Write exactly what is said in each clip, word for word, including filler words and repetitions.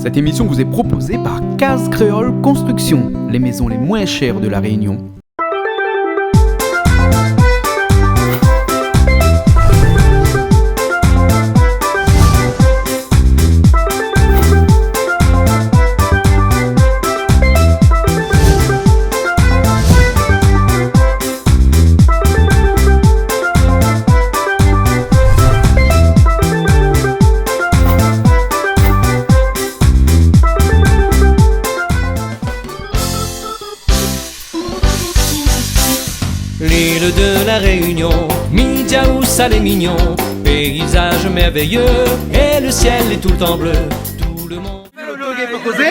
Cette émission vous est proposée par Case Créole Construction, les maisons les moins chères de La Réunion. L'île de la Réunion, mi dia ousa lé mignon, paysage merveilleux, et le ciel est tout le temps bleu. Tout le monde. Fé lo tour, gingn pa kozé ?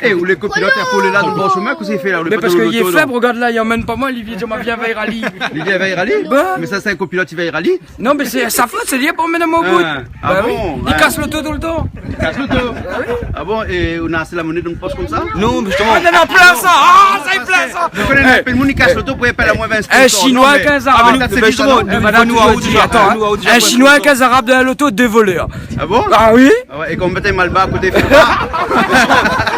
É, ou lé kopilot, é pou lé la, dan lo bor shomin, kosa i fé la, ou lé pa dan loto, non ? Mé parske li lé fèb, rogard la, li amenn pa moin, li vien dir, ma vien vèy rali. Li vien vèy rali ? Ba. Mé sa, sé in kopilot i vèy rali ? Non, mé sé sa fot, sé li pou amenn amoin bout. Ah. Ba oui. Ah bon ? Li kas loto toultan. Li kas loto. Ah bon, é ou na asé la moné dan out posh konmsa ? Non, mé zistoman. Ah, non, non, plin sa. Ah, sa lé plin sa. Ou koné, na pèl moun i kas loto pou i pèy amoin vin sponsor. Non, mé in Shinoi, kinz arab. Ah, mé zistoman, nou, nou, nou, atann, in Shinoi, kinz arab dan in loto, dé volèr. Ah bon ? Ah oui ? Ah ouais, é kan ou mèt in Malbar akoté, fé pa.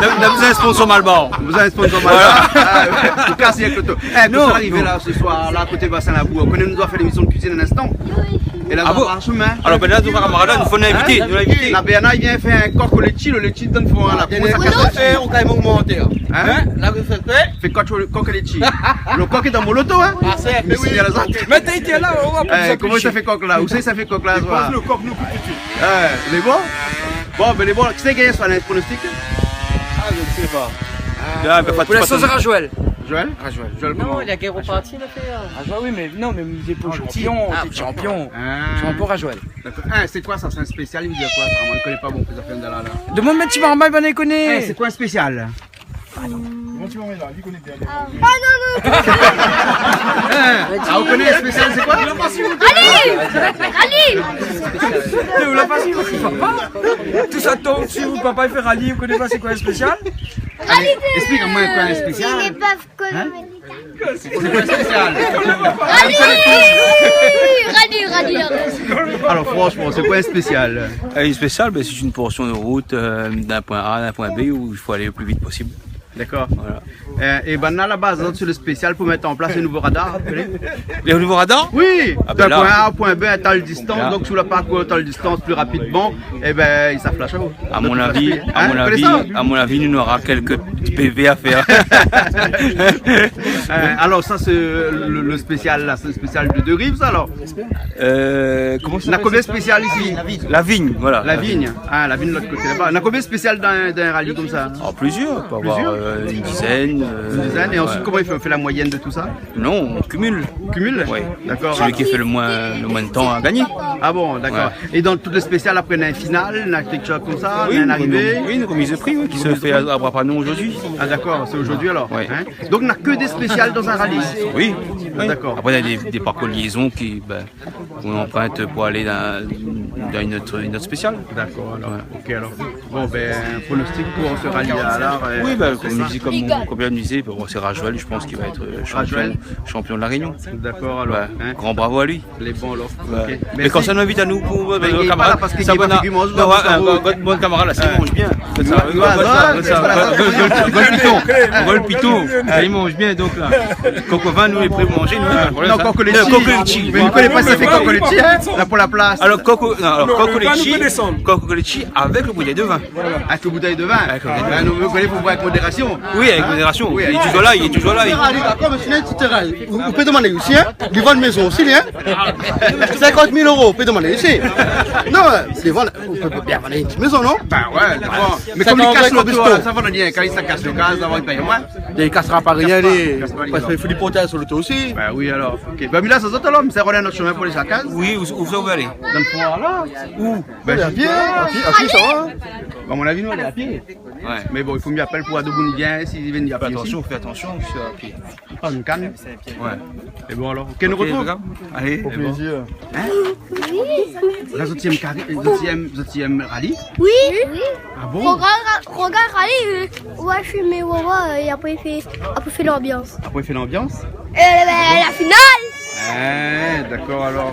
Na, na bezoin sponsor Malbar. Bezoin sponsor Malbar. Voilà. Ah ouais. Ou kas avèk loto. É, non, kosa la arivé la, se soir la, koté Bassin Labour ? Ou koné, nou doi fé lémision de kuizine in instan. É la, ah bon ? Par shomin. Alor, bin la, nou, kamarad la, nou fo invité, nou invité. La Bernard, li vien fé in kok o létshi, lo létshi dan lo fon la. Koman sa, kok o létshi ? Ou kay mon mantèr. Hein ? Hein ? La, ou fé koi ? Fé kok o, kok o létshi. Lo kok lé dan mon loto, hein ? Ah, sé, mé oui. Mé té, té la, ou va... Eh, koman sa fé kok la ? Ousa sa fé kok la, ou voi ? Lo kok, nou koup tout suit. Eh, lé bon ? Bon, bin, lé bon. Kisa i gingn, sa, in pronostik ? Ah, mi koné pa. Ah, bin, pou l'instan, sé Rajoël. Joël ? Rajoël. Joël, koman ? Non, li la gingn roparti, la fé, euh. Rajoël, oui, mé non, mé mi di pou shanpion, shanpion. Ah, shanpion. Ah. Shanpion Rajoël. Dakor. Ah, sé koi sa ? Sé in spésial, i vé dir koi sa ? Moin, mi koné pa bonpé zafèr la, la. Demann in ti marmay, bin, li koné. Eh, sé koi in spésial ? Ah non, non, non. Eh, ah, ou koné in spésial, sé koi ? Rali ! Rali ! Ou la pa suiv, papa ? Tout sa i tonm si ou, papa i fé rali, ou koné pa sé koi in spésial ? Rali de... Esplik amoin koi in spésial. Hein ? Sé koi in spésial ? Rali ! Rali, rali, rali. Alor, franshman, sé koi in spésial ? Eh, in spésial, bin, sé in porsion de rout, euh, d'in poin A a in poin B ousa i fo alé lo pli vit posib. Dakor. Voilà. Euh, é bin la, la baz, zot, su lo spésial pou mèt an plas lo nouvo radar, ou koné ? Lo nouvo radar ? Oui. Ah, bin la. D'in poin A a in poin B, in tèl distans, donk si ou la pa kour tèl distans pli rapidman, é bin, i sa flash aou. Donk, i sa flash. Hein, ou koné sa ? A mon avi, a mon avi, nou nora kèlk ti P V a fèr. Euh, alor, sa, sé lo, lo spésial la, sé lo spésial de Deux-Rives, sa, alor ? Euh, koman sa i apèl sa ? Na konbien spésial isi ? La Vigne, voilà. La Vigne. Ah, la Vigne, lot koté laba. Na konbien spésial dan, dan in rali konmsa ? Ah, plizièr, i pé avoir, euh, in dizèn, euh, ouais. In dizèn, é ansuit, koman i fé, i fé la moiyèn de tout sa ? Non, on cumule. Cumule ? Oui. Dakor. Celui qui fait le moins, le moins de temps a gagné. Ah bon, dakor. Ouais. É dan tout lé spésial, apré, na in final, na kèk shoz konmsa, na in arivé ? Oui, une remise de prix, oui, qui se fait à, à Bras-Panon aujourd'hui. Ah, dakor, sé zordi alor. Oui. Hein ? Donk, na ke dé spésial dan in rali ? Oui, oui. Dakor. Apré, na dé, dé parkour liézon ki, bin, ou anprint pou alé dan, dan in ot, in ot spésial. Dakor, alor. Ouais. Ok, alor. Bon, bin, pronostik pou se rali la, alor, euh... Oui, bin, sé sa. Konm mi di, konm mon konpèr mi dizé, bon, sé Rajoël, mi pans, ki va èt, euh, shanpion, shanpion de La Réunion. Rajoël. Dakor, alor. Ouais. Hein ? Gran bravo a li. Lé bon, alor. Ouais. Ok. Mé kan sa i invit anou pou, euh, bin, i gingn pa la, parske sa, li va fé du manz, non, sa, ouais, bon, bon kamarad la, sa i manz bien. Sa, ouais, ouais, sa, ouais, sa, ouais, ouais, piton. Piton. Sa i manz bien, donk la. Koko vin, nou lé pré pou manzé, nou, pa de problèm, sa. Non, koko létshi. Koko létshi. Mé nou koné pa sa i fé koko létshi, hein. La, pou la plas. Alor, koko, non, alor, koko létshi, koko létshi avèk lo boutèy de vin. Avèk lo boutèy de vin. Avèk lo boutèy de vin. Ah, nou, nou koné, fo boir avèk modérasion. Oui, avèk modérasion. Oui, avèk modérasion. Li lé touzour la, li lé touzour la. Dakor, mé sinon, ti tèrin, ou, ou pé domann osi, hein. Li vann lézon osi, li, hein. Sinkant mil éro, ou pé domann osi. Non, euh, li vann, ou pé bien vann in ti lézon, non ? Bin ouais, dakor. Mé konm li kas lo kaz, sa va, nou di, kan li sa kas lo kaz, sa va, li pèy amoin. Li kasra pa rien, li, parske i fo li protèz son loto osi. Bin oui, alor. Ok. Bin, mé la, sa sort alor, mé sa i rod in ot shomin pou alé sa kaz. Oui, ousa, ousa ou vé alé ? Dan lo fon, la. Ou ? Bin, a pié, a pié, a pié, sa va. Bin, a mon avi, nou, alé a pié. Ouais. Mé bon, i fo mi apèl pou adoboun bien, si li vien a pié osi. Fé atansion, fé atansion, sé a pié. Pa in kann. Ouais. É bon, alor, ok, nou artrouv. Alé, sé bon. Au plaisir. Hein ? La, zot i èm kari, zot i èm, zot i èm rali ? Oui. Ah bon ? Rogard, rogard rali, euh, ouais, mi fé, ouais, ouais, é apré, i fé, apré, i fé lanbians. Apré, i fé lanbians ? Euh, la, la final. Ah, dakor, alor.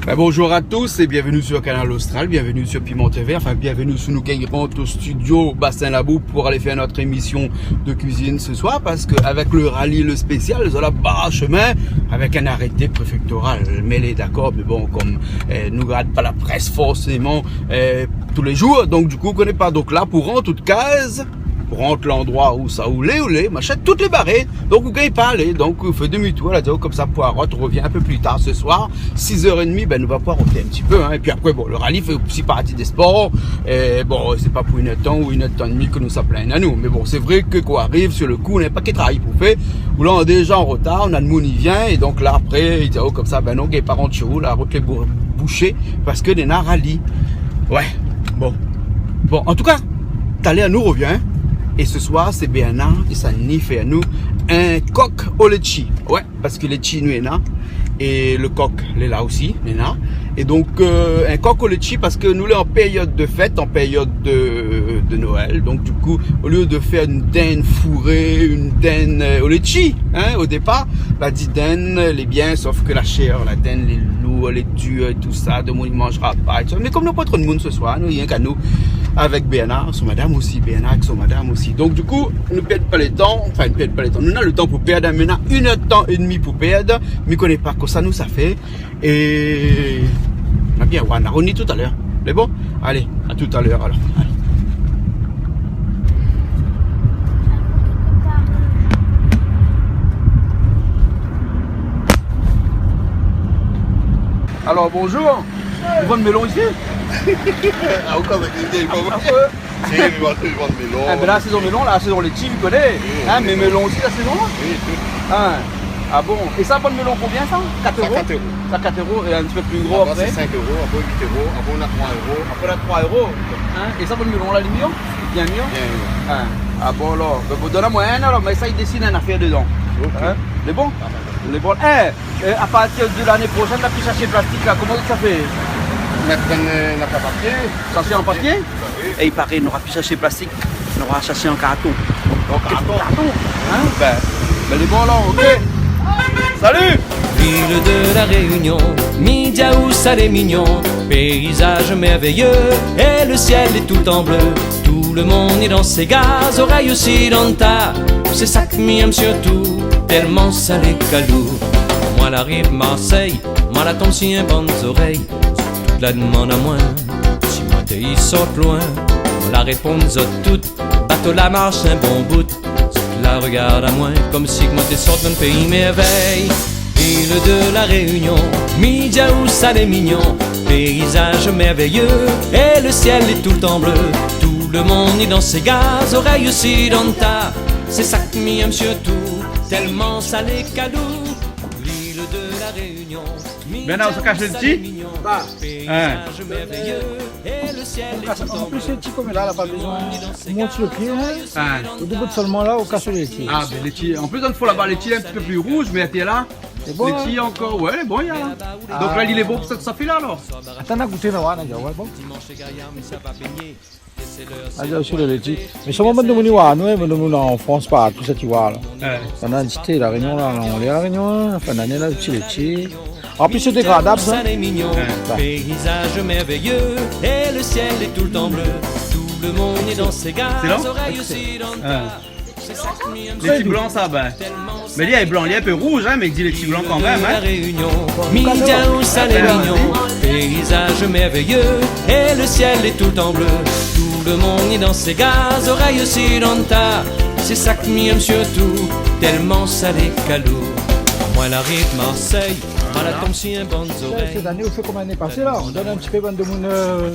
Ben, bonjour à tous et bienvenue sur Kanal Austral, bienvenue sur Piment T V, enfin bienvenue si nou gingn rant o studio Bassin Labou pour aller faire notre émission de cuisine ce soir, parce que avec le rallye, le spécial, zot la bar shemin avec un arrêté préfectoral. Mé lé dakor, mé bon, kom, euh, nou rod pa la presse forcément, euh, tous les jours, donc du coup, nou koné pa. Donc la, pou rant out kaz, pou rant landroi ousa ou lé, ou lé, machin, tout lé baré. Donc ou gingn pa alé, donc ou fé demi-tour, la di aou konmsa, pou arot, ou revien in pé pli tar se soir, six heures et demie, ben nou va poir rofé in ti pé, hein. Et puis après, bon, le rallye fait aussi partie des sports. Et bon, sé pa pou inn èr d'tan ou inn èr d'tan é demi ke nou sa plinn anou. Mé bon, sé vré ke kan ou ariv sur le coup, ou na pa ke travay pou fé. Ou la, ou lé déza an rotar, ou na d'moun i vien, é donk la, apré, i di aou konmsa, ben non, gingn pa rant shé ou, la rout lé bou-, boushé, parske néna rallye. Ouais, bon. Bon, an tou ka, talèr nou revien. É se soir, sé Bernard i sa ni fé anou in kok o létshi. Ouais, parske létshi nou néna. É le kok lé la osi, néna. É donk, euh, in kok o létshi, parske nou lé an périod de fèt, an périod de, de Noël. Donk du coup, au lieu de faire une dinde fourrée, une dinde, euh, o létshi, hein, au départ, la di dinde lé bien, sof ke la shèr la dinde lé lour, lé dir é tousa, demoun i manzra pa é tousa. Mé kom nou na pa tro d'moun se soir, nou, rienk anou, avèk Bernard, son madam osi, Bernard avèk son madam osi. Donk du coup, nou pèrd pa le tan, enfin, nou pèrd pa le tan. Nou na le tan pou pèrd, hein, mé na inn èr d'tan é demi pou pèrd, mi koné pa kosa nou sa fé. É na bien, ouais, nou na revni talèr. Lé bon ? Alé, a talèr alor. Alé. Alors, bonjour. Vous vendez melon ici ? Ah, ou koné, Si, i vann, i vann melon. Ah, ben la, la sézon melon, la sézon létshi, ou koné. Oui, oui. Hein, mé melon osi, la sézon la ? Oui, tout. Hein. Ah bon ? É sa, bann melon konbien sa ? Quatre euros ? Sa, quatre euros. Sa, quatre euros, é in ti pé pli gro apré ? Ah, ben, sé cinq euros, apré huit euros, apré nou na trois euros. Apré nou na trois euros. Hein ? É sa, bann melon la, lé mié ? Bien mié ? Bien mié. Hein. Ah bon, alor, ben, bon, donn amoin inn, alor, mé sa, i désine in afèr dedan. Ok. Hein ? Lé bon ? Ah, ben, lé bon. Eh, Euh, à partir de l'année prochaine, la pi sashé plastik la, koman sa fé ? Mèt dann, euh, dann papié. Sashé an papié ? Bah oui. É i paré, nora pi sashé plastik, nora sashé an karton. An karton. Karton, hein ? Ben, ben, lé bon la, ok. Salut ! Île de la Réunion, mi di aou sa lé mignon, paysage merveilleux, et le ciel est tout en bleu. Tout le monde i dans ses gaz, zorèy osi dan ta. Sé sa ke mi èm sirtou, tèlman sa lé kalou. Moin la ariv Marseille, moin la tonm si in bann zorèy. Tout la domann amoin si moin té i sort loin. Moin la réponn zot tout, bato la marsh in bon bout. Zot la rogard amoin konmsi ke moin té sort dann péi mèrvèy. Île de la Réunion, mi di aou sa lé mignon, paysage merveilleux, et le ciel est tout en bleu. Tout le monde i dans ses gaz, zorèy osi dan ta. Sé sa ke mi èm sirtou, tèlman sa lé kalou. Île de la Réunion, mi di aou sa lé mignon, paysage merveilleux, et le ciel est tout en bleu. Bernard, ou sa kash létshi ? Bah. An plis, létshi konm la, la pa bezoin mont si le pié, hein. Hein. Ou débout solman la, ou kas létshi. Ah, ben, létshi. An plis, dann fon laba, létshi lé in ti pé pli rouz, mé atèr la, Lé bon, létshi, hein ? Ankor, ouais, lé bon, néna. Ah. Donk la, li lé bon pou sa, sa fé la, alor. Atann, na gouté, na oir, na oir, bon. Ah, bien sir, le létshi. Mé solman, bann demoun i oi, nou, bann demoun an Frans, partou sa ti oi la. Ouais. Pandan lété, La Réunion la, nou lé La Réunion, hein, fin d'ané la, létshi, létshi. An plis, sé dégradab, sa. Ouais. Paysage merveilleux, et le ciel est tout en bleu. Tout le monde i dans ses gaz, zorèy osi dan ta. Ouais. Létshi blan sa, ben. Mé li lé blan, li lé in pé rouz, hein, mé i di létshi blan kanmèm, hein. Midi ou sa lé mignon, paysage merveilleux, et le ciel est tout en bleu. Tout le monde i dans ses gaz, zorèy osi dan ta. Sé sa ke mi èm sirtou, tèlman sa lé kalou. Moin la ariv Marseille, moin la tonm si in bann zorèy. Sèt ané, ou fé konm ané pasé la, ou donn in ti pé bann demoun, euh,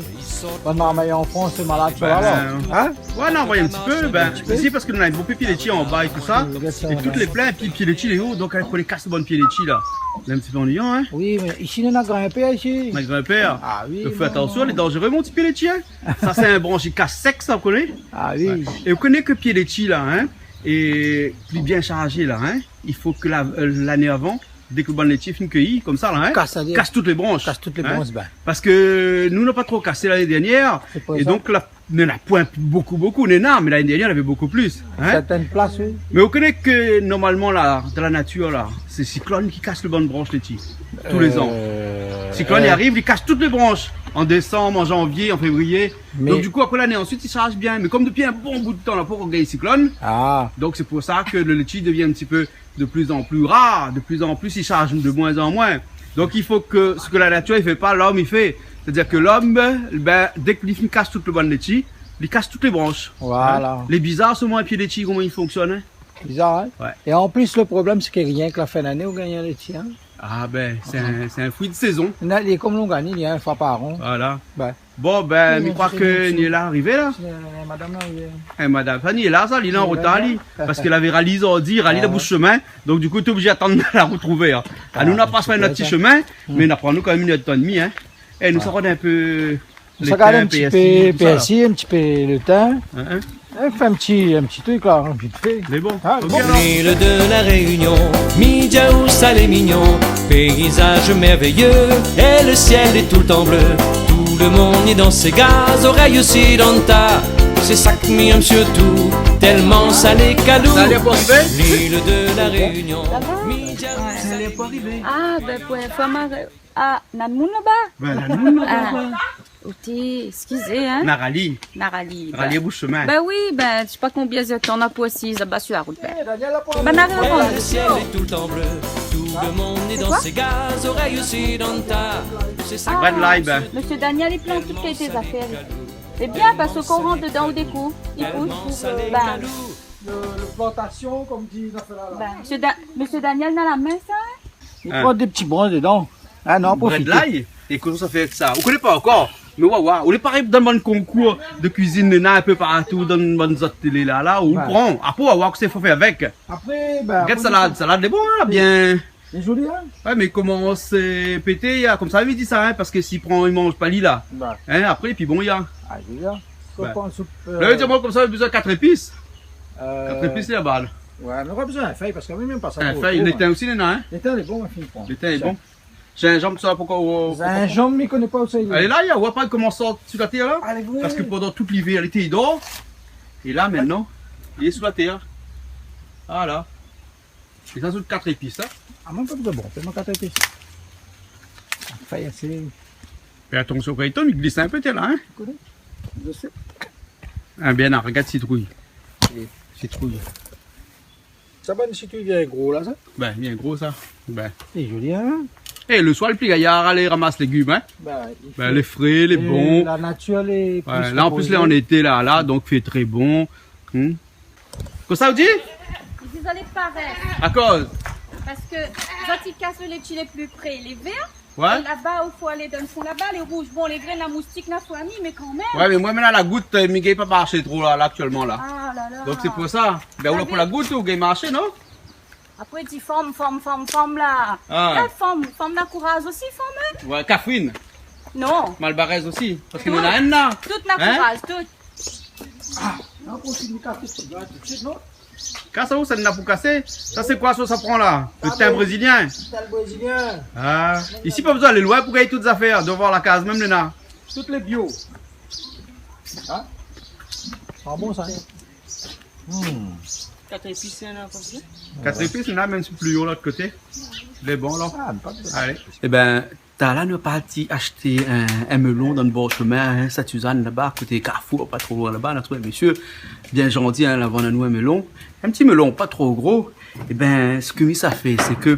bann marmay an Frans, sé malad, sa va, la. Ben, hein ? Ouais, non, voyé in ti pé, ben, isi, parske nou na bonpé pié létshi anba é tousa, é tout lé plin, épi pié létshi lé o, donk, fo alé kas bann pié létshi la. Lé in ti pé annuiyan, hein ? Oui, mé isi, nou na grinpèr isi. Na grinpèr. Ah oui, non. Fé atansion, lé danzéré, mon ti pié létshi, hein ? Sa, sé in bransh i kas sèk, sa, ou koné ? Ah oui. Ouais. É ou koné ke pié létshi la, hein, é pli bien sharzé la, hein, i fo ke la, euh, lané avan, dé ke bann létshi fine kéyi, konmsa la, hein, kas tout lé bransh. Kas tout lé bransh, ben. Parske nou, nou la pa tro kasé lané dèrnièr. Sé pou sa. É donk la, nou na poin bonpé, bonpé, nou na, mé lané dèrnièr, navé bonpé plis, hein. Sèrtin plas, oui. Mé ou koné ke normalman la, dan la natir la, sé siklone ki kas le bann bransh létshi. Tou lé zan. Euh, Siklone i ariv, li kas tout lé bransh an désanm, an janvié, an févrié. Donk, du kou, apré lané, ansuit, i sharz bien. Mé kom dopi in bon bout de tan, la pankor gingn siklone, donk sé pou sa ke lo létshi i devien in ti pé de pli an pli rar, de pli an pli, i sharz de moin an moin. Donk, i fo ke sak la natir i fé pa, lom i fé. Sétadir ke lom, bin, dèk li fine kas tout lo bann létshi, li kas tout lé bransh. Voilà. Lé bizar, se moin, pié létshi, koman i fonksyone, in ? Bizar, in ? É an plis, lo problèm, sé ke rienk la fin lané ou gingn létshi, in ? Ah bin, sé in, sé in frui de sézon. Li lé kom longanin, li lé in foi par an. Voilà. Bon, bin, mi kroi ke ni la arivé la. Sé madam la, oui. É madam, sa ni la, sa, li lé an rotar, li. Parske lavé rali zordi, rali la boush shomin. Donk, du kou, té oblizé atann la rout rouvèr. Anou, nou la pa fé nout ti shomin, mé nou la pran anou kan mèm in èr de tan é dmi, in. É nou sa rod in pé Sa gard in ti pé pèrsi, in ti pé lo tin. Fé in ti, in ti trik la, in vit fé. Mé bon, OK, alor. L'île de la Réunion, mi di aou sa lé mignon, paysage merveilleux, et le ciel est tout le temps bleu. Tout le monde est dans ses gaz, oreille aussi dans le tas. C'est ça que mi aime surtout, tellement ça les caloue. Sa lé pou arivé ? L'île de la Réunion, mi di aou sa lé mignon. Ah, bin, pou in foi, ma Ah, na moun laba ? Bin, na moun laba, koi. Oté, eskizé, in ? Na rali. Na rali, bin. Rali boush shomin. Bin oui, bin, mi koné pa konbien zèr tan na pou asiz laba si la rout, bin. Bin, na rien. Le ciel est tout le temps bleu, tout le monde est dans ses gaz, oreille aussi dans le tas. C'est ça. Brad Live. Mésyé Daniel, li plant tout kalité zafèr, li. Sé bien, parske kan ou rant dedan, ou dékouv, li pous, bin. Le, le plantation, kom di zafèr la, la. Bin, mésyé Da-, mésyé Daniel, na la min, sa, in ? Ou pran dé ti bransh dedan. Ah non, profit. Brad Live, é koman sa fé èk sa ? Ou koné pa ankor, mé wa, wa. Ou lé parèy dan bann konkour de kuizine, néna in pé partou, dan bann zot télé la, la, ou pran. Apré, ou va oir kosa i fo fé avèk. Apré, bin, gèt apré, salad, salad lé bon, in, la, bien. Lé zoli, in ? Ouais, mé i komans pété, ya, komsa, mi di sa, in, parske si i pran, i manz pa li la. In, apré, épi bon, ya. Ah, lé zoli, in. Konpran soup, la, mi di, moin, komsa, mi la bezoin kat zépis. Kat zépis, lé la baz. Ouais, mé ou la pa bezoin in fèy, parske moin, mi èm pa sa tro, tro, moin. In fèy, lo tin osi, néna, in ? Lo tin lé bon, in, fine pran. Lo tin lé bon. Zinzanm, sa, poukoi ou... Zinzanm, mi koné pa ousa i lé. Lé la, ya, ou la pa komans sort si la tèr la ? Ah, lé vré. Parske pandan tout livér, li té dor. É la, mintnan, li lé si la tèr. Voilà. É sa, sé kat zépis, sa. Ah, moin, pa bezoin, bon, fé moin kat zépis. Fèy asé. Fé atansion kan i tonm, i glis in pé, té la, in ? Ou koné ? Mi sé. Ah, bien, la, rogard sitrouy. Sitrouy. Sa bann sitrouy bien gro la, sa ? Bin, bien gro, sa. Bin. Lé zoli, in ? É lo soir, lo pli gayar, alé ramas légim, in ? Bin, lé fré, lé bon. La natir, lé plis... Ouais, la, an plis, lé an été, la, la, donk i fé tré bon. Hmm. Kosa ou di ? Li di, zot lé parèy. Akoz ? Parske zot i kas lo létshi lé pli pré, lé vèr. Ouais. É laba, ou fo alé dan lo fon laba, lé rouj. Bon, lé grin, la moustik, na fourmi, mé kanmèm. Ouais, mé moin, mintnan, la gout, euh, mi gingn pa marshé tro la, la, aktièlman, la. Ah la la. Donk, sé pou sa. Bin, ou la pou la gout, ou gingn marshé, non ? Apré, di fanm, fanm, fanm, fanm, la. Ah. Eh, fanm, fanm na kouraz osi, fanm, in ? Ouais, kafrine. Non. Malbarèz osi. Parske nou néna inn, la. Tout na kouraz, tout. Ah, non, pou fini kasé, sa i doi èt tout suit, non ? Kas sa, ou sa néna pou kasé. Sa, sé koi sa, sa pran la ? Lo tin brézilien. Tin brézilien. Ah, isi, pa bezoin alé loin pou gingn tout zafèr. Dovan la kaz mèm, néna. Tout lé bio. In ? Ah bon, sa. Hmm. Kat zépis, néna, konmsa. Kat zépis, néna, mèm si pli o, lot koté. Lé bon, la. Ah, mé pa bezoin. Alé. Ébin, Talèr nou la parti ashté in, in mélon dan lo bor shomin, in, Sainte-Suzanne, laba, koté Carrefour, pa tro loin laba, nou la trouv in mésyé bien zanti, in, la vann anou in mélon. In ti mélon, pa tro gro. Ébin, sak mi sa fé, sé ke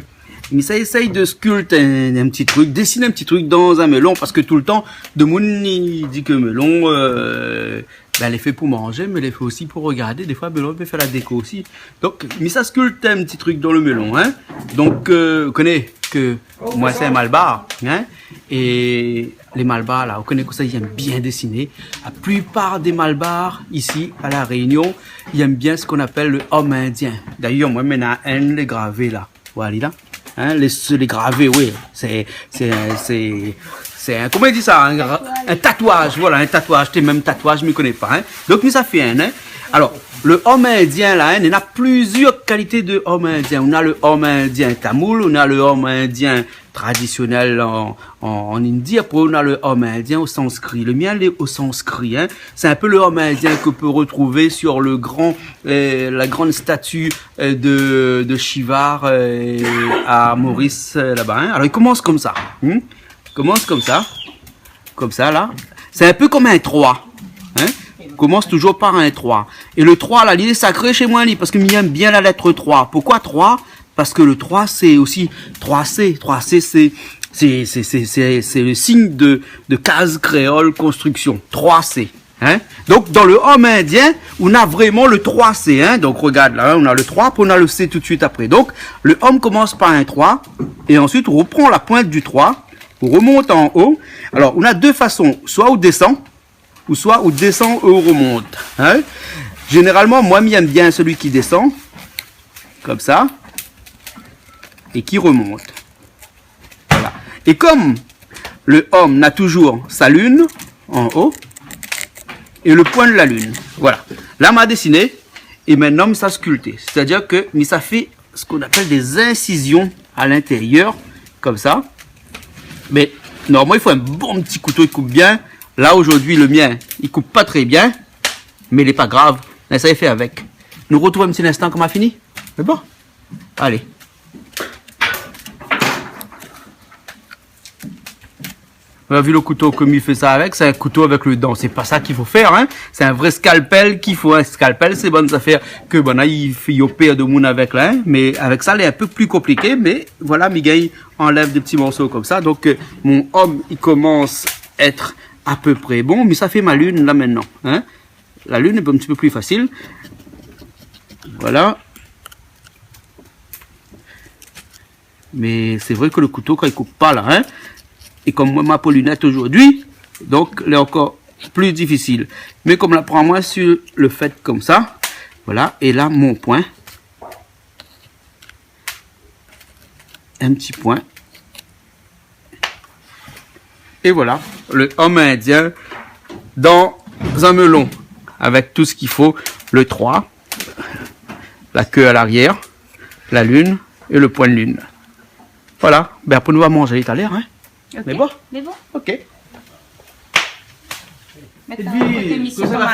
mi sa éséy de sculpter in, in ti trik, dessiner in ti trik dan in mélon, parske toultan, demoun i di ke mélon, euh, bin, lé fé pou manzé, mé lé fé osi pou rogardé. Défoi, mélon i pé fé la déko osi. Donk, mi sa sculpter in ti trik dan lo mélon, in. Donk, euh, ou koné ke moin sé in malbar, in. É lé malbar la, ou koné kosa i èm bien désiné. La plipar dé malbar isi, a La Rényon, i èm bien sak i apèl lo om indien. Dayèr, moin mèm néna inn lé gravé la. Voilà, la. In, lé, lé gravé, oui. Sé, sé, sé, sé in, koman i di sa, in gra-, in tatouaz, voilà, in tatouaz. Té mèm tatouaz, mi koné pa, in. Donk, mi sa fé inn, in. Alor, lo om indien la, in, néna plizièr kalité de om indien. Ou na lo om indien tamoul, ou na lo om indien tradisionèl an, an, an indi, apré ou na lo om indien o sanskri. Lo mien lé o sanskri, in. Sé in pé lo om indien ke ou pé retrouvé sur le gran, euh, la gran stati, euh, de, de Shiva, euh, a Maurice, euh, laba, in. Alor, i komans konmsa, in. Komans konmsa. Konmsa la. Sé in pé konm in troi. Hein ? Komans toujour par in troi. É le troi la, li lé sakré shé moin, li, parske mi èm bien la lèt troi. Poukoi troi ? Parske le troi, sé osi troi C. Troi C, sé, sé, sé le sign de, de Case Créole Construction. Troi C. Hein ? Donk, dan le homme indien, ou na vréman le troi C, hein ? Donk, regard la, hein, ou na le troi, pi ou na le C tout de suite apré. Donk, le homme commence par un trois, et ensuite, on reprend la pointe du trois, on remonte en haut. Alors, ou na dé fason. Soi ou désann, ou soi ou désann, ou remont. Hein ? Zénéralman, moin, mi èm bien sélui ki désann, konmsa, é ki remont. Voilà. É konm le homme na toujour sa lune en haut é le poin de la lune. Voilà. La, ma désiné, é mintnan, mi sa skulpté. Sétadir ke mi sa fé sak i apèl dé zinsizion a lintérièr, konmsa. Mé normalman, i fo in bon ti kouto, i koup bien. La, zordi, le mien, i koup pa tré bien, mé lé pa grav. Mé sa i fé avèk. Nou retrouv in ti linstan kan ma fini. Sé bon ? Alé. Ou la vi le kouto ke mi fé sa avèk, sé in kouto avèk le dan. Sé pa sa k'i fo fèr, hein. Sé in vré skalpèl k'i fo. In skalpèl, sé bann zafèr ke banna i fé, i opèr demoun avèk la, hein. Mé avèk sa, lé in pé pli konpliké. Mé voilà, mi gingn anlèv dé ti morso konmsa. Donk, euh, mon homme, i komans èt a pé pré bon. Mi sa fé ma lune la mintnan, hein. La lune lé in ti pé pli fasil. Voilà. Mé sé vré ke le kouto, kan i koup pa la, hein, é konm moin, ma pa linèt zordi, donk lé ankor pli difisil. Mé konm la pran moin su le fèt konmsa, voilà, é la, mon poin, in ti poin. É voilà, le homme indien dan in melon, avèk tout sak i fo, le troi, la ke a larièr, la lune é le poin de lune. Voilà, bin apré nou va manzé talèr, hein. Ok. Mé bon. Mé bon. Ok. Mintnan, nou ékout émisyon koman ?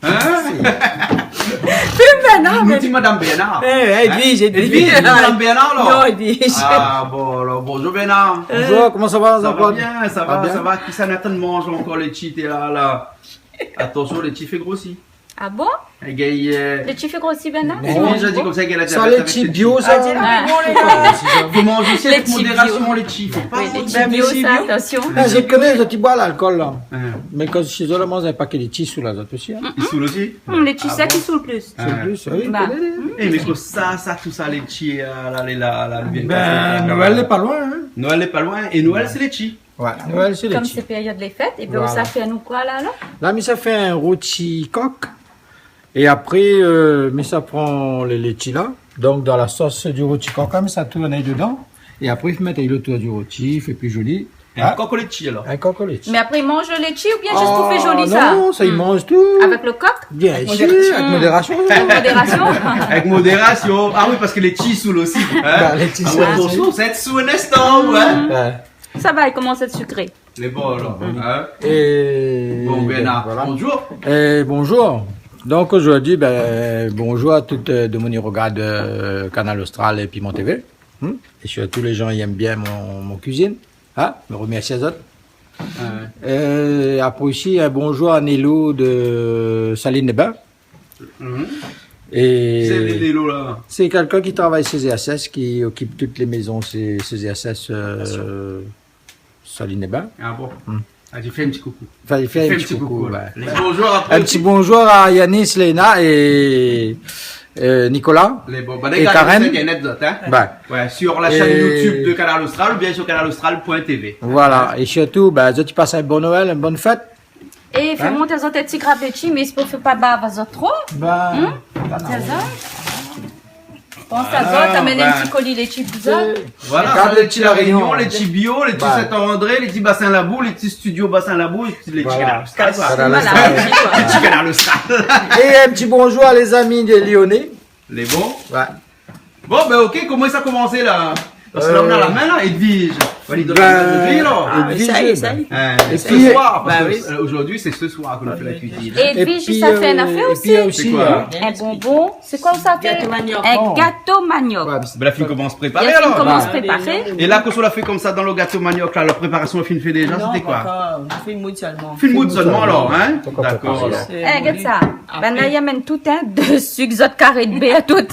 Hein ? Madame Bernard. Eh, Edwige, Edwige. Edwige, Madame Bernard, alor ? Non, Edwige. Ah, bon, alor, bonjour Bernard. Bonjour, koman sa va, Jean-Claude ? Sa va bien, sa va, sa va. Kisa néna tann manz ankor, létshi, té la, la. Atansion, létshi i fé grosi. Ah bon ? Létshi i fé grosi, Bernard ? Non. Edwige la di konmsa, èl la di sa, létshi bio, sa. Ah, di, ah, bon, létshi. Fo manz osi avèk modérasion, létshi. Fo pa létshi bio, sa, atansion. Ah, mi koné, zot i boi lalkol la. Hein. Mé kan mi manz in paké létshi, i soul azot osi, hein. Mm, létshi sèk i soul plis. I soul plis, oui. Ba. Eh, mé kosa sa, tout sa, létshi, euh, la, la, la, la, Noël lé pa loin, hein. Noël lé pa loin, é Noël, sé létshi. Ouais, Noël, sé létshi. Konm sé périod lé fèt, épi ou sa fé anou koi la, alor ? La, mi sa fé in roti kok. É apré, euh, mi sa pran le létshi la. Donk, dan la sos du roti kok, mi sa tourn dedan. É apré, mi mèt le tour du roti, i fé pli zoli. In kok o létshi, alor ? In kok o létshi. Mé apré, i manz le létshi oubien zis pou fé zoli, sa ? Ah non, sa, i manz tout. Avèk le kok ? Bien sir, avèk modérasion. Avèk modérasion. Avèk modérasion. Ah oui, parske létshi i soul osi, hein. Ba, létshi i soul osi. Ah ouais, atansion, sa èt sou in instan, hein. Ouais. Sa va, i komans èt sikré. Lé bon, alor, hein ? É bon, Bernard, voilà. Bonjour. É bonjour. Donk, zordi, bin, bonjour a tout, euh, demoun i rogard, euh, Kanal Austral é Piment T V. Hmm ? É sirtou lé zan i èm bien mon, mon kuizine. Hein ? Mi remèrsi azot. Ah ouais. Euh, apré osi, in bonjour a Nélo de Saline-les-Bains. Mhm. É sé kèlkin ki travay C G S S, ki okip tout lé mézon, sé, C G S S, euh, Saline-les-Bains. Ah bon ? Hmm. Ah, i fé in ti koukou. Anfin, i fé in ti koukou, ouais. Bonjour a tout. In ti bonjour a Yanis, Léna é, euh, Nicolas. Lé bon, bin, é Karen. Gard sur internet, zot, hein. Ouais, sur la chaîne YouTube de Kanal Austral oubien sur kanal austral point T V. Voilà, é sirtou, bin, zot i pass in bon Noël, in bone fèt. É fé mont azot in ti grap létshi, mé i fo pa bav azot tro. Bin, sé sa. Pans azot, amenn in ti koli létshi pou zot. Voilà, sa, létshi La Réunion, létshi bio, létshi Saint-André, létshi Bassin Labou, létshi studio Bassin Labou, létshi Kanal Austral, koi. Voilà. Létshi Kanal Austral. É in ti bonjour a lé zami dé Lyonnais. Lé bon ? Ouais. Bon, bin, ok, koman sa i komans la ? Parske la, ou na la min la, Edwige. Voilà, donk, ben, zordi, alor. Ah, Edwige, essaye, ben, essaye. Hein, essaye. Et puis, ce soir, parce que, euh, aujourd'hui, c'est ce soir qu'on a fait la cuisine. Et puis, euh, et puis, euh, aussi, hein. Et Edwige, sa fé in afèr osi. C'est quoi ? In bonbon. Sé koi sa fé ? Gato maniok. In gato maniok. Ouais, ben, la fine komans préparé, alor. La fine komans préparé. É la, kosa la fé konmsa dan lo gato maniok la, la préparasion la fine fé déja, sété koi ? Non, pankor, la fine moud solman. Fine moud solman, alor, hein ? Dakor, alor. Sé moulu. Eh, gard sa. Apré. Ben, la, i amenn tout, hein, de sik, zot karé de bèr, tout.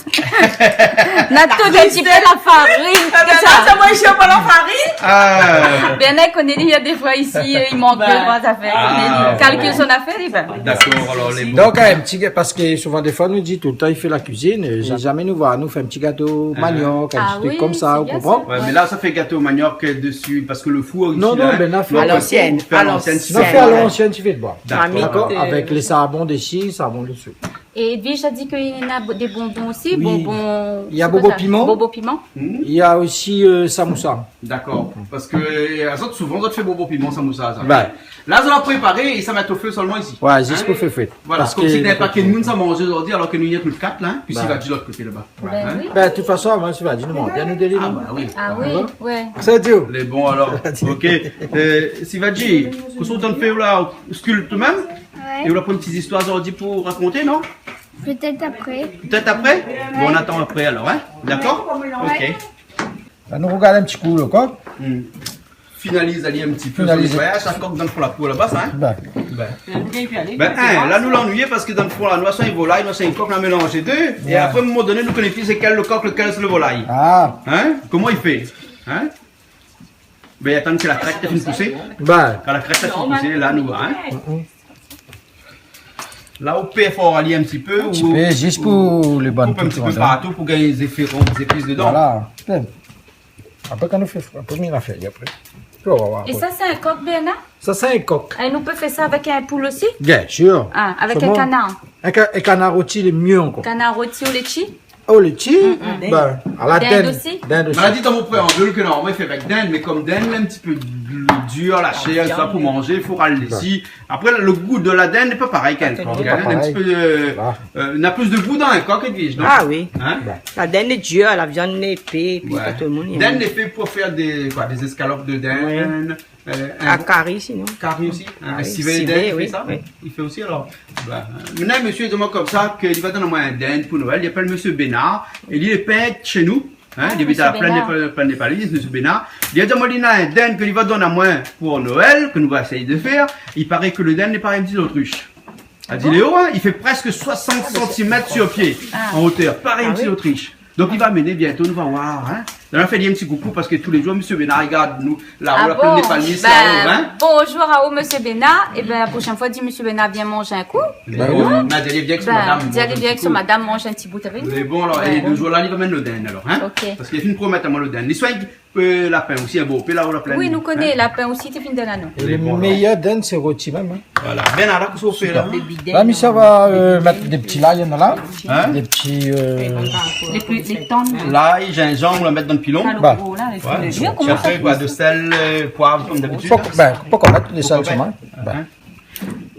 Na tout, in ti pé la farine, tout sa. Ah, ben, sa, moin, mi sava pa la farine. Ah. Ben, la, koné, néna défoi isi, euh, i mank dé troi zafèr. Ah, bon. Kalkil son afèr, li, ben. Dakor, alor, lé bon. Donk, in ti gars, parske souvan, défoi, nou di toultan, i fé la kuizine, euh, zamé nou voi anou fé in ti gato maniok, in ti trik konmsa, ou konpran ? Ah oui, sé bien sa. Ouais, mé la, sa fé gato maniok, euh, desi, parske lo four isi, non, non, la, ben, nou la fé a l'ansièn. Fé a l'ansièn, si ou vé. Nou la fé a l'ansièn, si ou vé. Dakor. Avèk lé sarbon desi, sarbon desou. É Edwige la di ke néna bo-, dé bonbon osi, bonbon, sé koi sa ? Oui. Néna bonbon piman. Bonbon piman. Mhm. Néna osi, euh, samoussa. Dakor. Parske, euh, azot, souvan, zot i fé bonbon piman, samoussa, sa. Ouais. La, zot la préparé é sa mèt o fé solman isi. Ouais, zis pou fé frit. Hein ? Voilà, parske konmsi néna pa ke nou sa manz zordi, alor ke nou néna tout kat la, hein. Pi si va di lot koté laba. Ben oui. Ben, de tout fason, avan, si va di, nou manz bien, nou délivr. Ah, bah oui. Ah oui, ouais. Sa di. Lé bon, alor. OK. Euh, si va di, kosa ou tann fé la, ou skulpt mèm ? Ouais. É ou la pran in ti zistoir zordi pou rakonté, non ? Peut-être après. Peut-être après ? Ouais. Bon, on attend après alors, hein ? D'accord ? Ouais. OK. La, nou rogard in ti kou lo kok. Hmm. Finaliz ali in ti pé son nétoyaz, sa kok dan lo fon la kour laba, sa, hein ? Ben. Ben, hein, la, nou la annuiyé parske dan lo fon la, nou la sa in volay, nou la sa in kok, nou la mélanz lé dé. É apré, a in moman doné, nou koné pi lékèl lo kok, lékèl sé lo volay. Ah. Hein ? Koman i fé ? Hein ? Ben, atann, sé la krèt la fine pousé. Ben. Kan la krèt la fine pousé, la, nou, hein ? Mm-mm. La, ou pèrfor ali in ti pé, in ti pé, zis pou lé bann, koup in ti pé partou pou gingn zépis, zépis dedan. Voilà. Apré, kan nou fé, apré, mi la fé, apré. Ou va voir apré. É sa, sé in kok, Bernard ? Sa, sé in kok. É nou pé fé sa avèk in poul osi ? Bien sûr. Ah, avèk in kanar. In ka-, in kanar roti, lé myé ankor. Kanar roti ou létshi ? Oh, létshi, ben, a la dinn osi. Dinn osi. Dinn osi. Mé la di dan mon préanbil ke normalman i fé avèk dinn, mé kom dinn lé in ti pé dir, la shèr, sa, pou manzé, i fo ralé isi. Apré, lo gou de la dinn lé pa parèy k'in kok, hein. Lé pa parèy. In ti pé, euh, euh, na plis de gou dan in kok, Edwige, non ? Ah oui. Hein ? La dinn lé dir, la viann lé épé, pi pa tout lo moun i èm. Dinn lé fé pou fé dé, koi, dé zéskalop de dinn. Oui. Euh, in kari, sinon. Kari osi, hein, in sivé dinn, oui, i fé sa ? Oui. I fé osi, alor. Ben, euh, mintnan, mésyé i di amoin konmsa ke li va donn amoin in dinn pou Noèl. Li apèl mésyé Bénard, é li lé pint shé nou, hein, li abit a la Plaine des Pa-, Plaine des Palmistes, mésyé Bénard. Li la di amoin, li néna in dinn ke li va donn amoin pou Noèl, ke nou va éséy de fé. I paré ke lo dinn lé parèy in ti otrich. A di Léo, hein, i fé prèsk soisant santimèt sur pié an otèr, parèy in ti otrich. Donk, li va amené bientô, nou va voir, hein. La, nou fé ali in ti koukou parske tou lé zour, mésyé Bénard i gard anou, la-o, la Plaine des Palmistes, la-o, hein. Ben, bonjour aou, mésyé Bénard. É ben, la proshèn foi, di mésyé Bénard vien manz in kou. Ben oui. Hein ? Ben, di ali vien avèk son madam, di ali vien avèk son madam, manz in ti bout avèk nou. Mé bon, alor, é lo zour la, li va amenn lo dinn, alor, hein. OK. Parske li la fine promèt amoin lo dinn. Li soign, euh, lapin osi, in bonpé la-o, la Plaine. Oui, nou koné, lapin osi, té fine donn anou. Lé bon, alor. Lé méyèr dinn, sé roti mèm, hein. Voilà. Bernard, la, kosa ou fé la ? La, mi sava, euh, mèt dé ti lay la. Hein ? Dé ti, euh, lay, zinzanm, ou la mèt dan pilon. Ba. Gro la, lé gro la. Pi apré, koi, de sèl, euh, poiv, kom dabitid. Poko, ben, poko mèt de sèl solman. Hein ?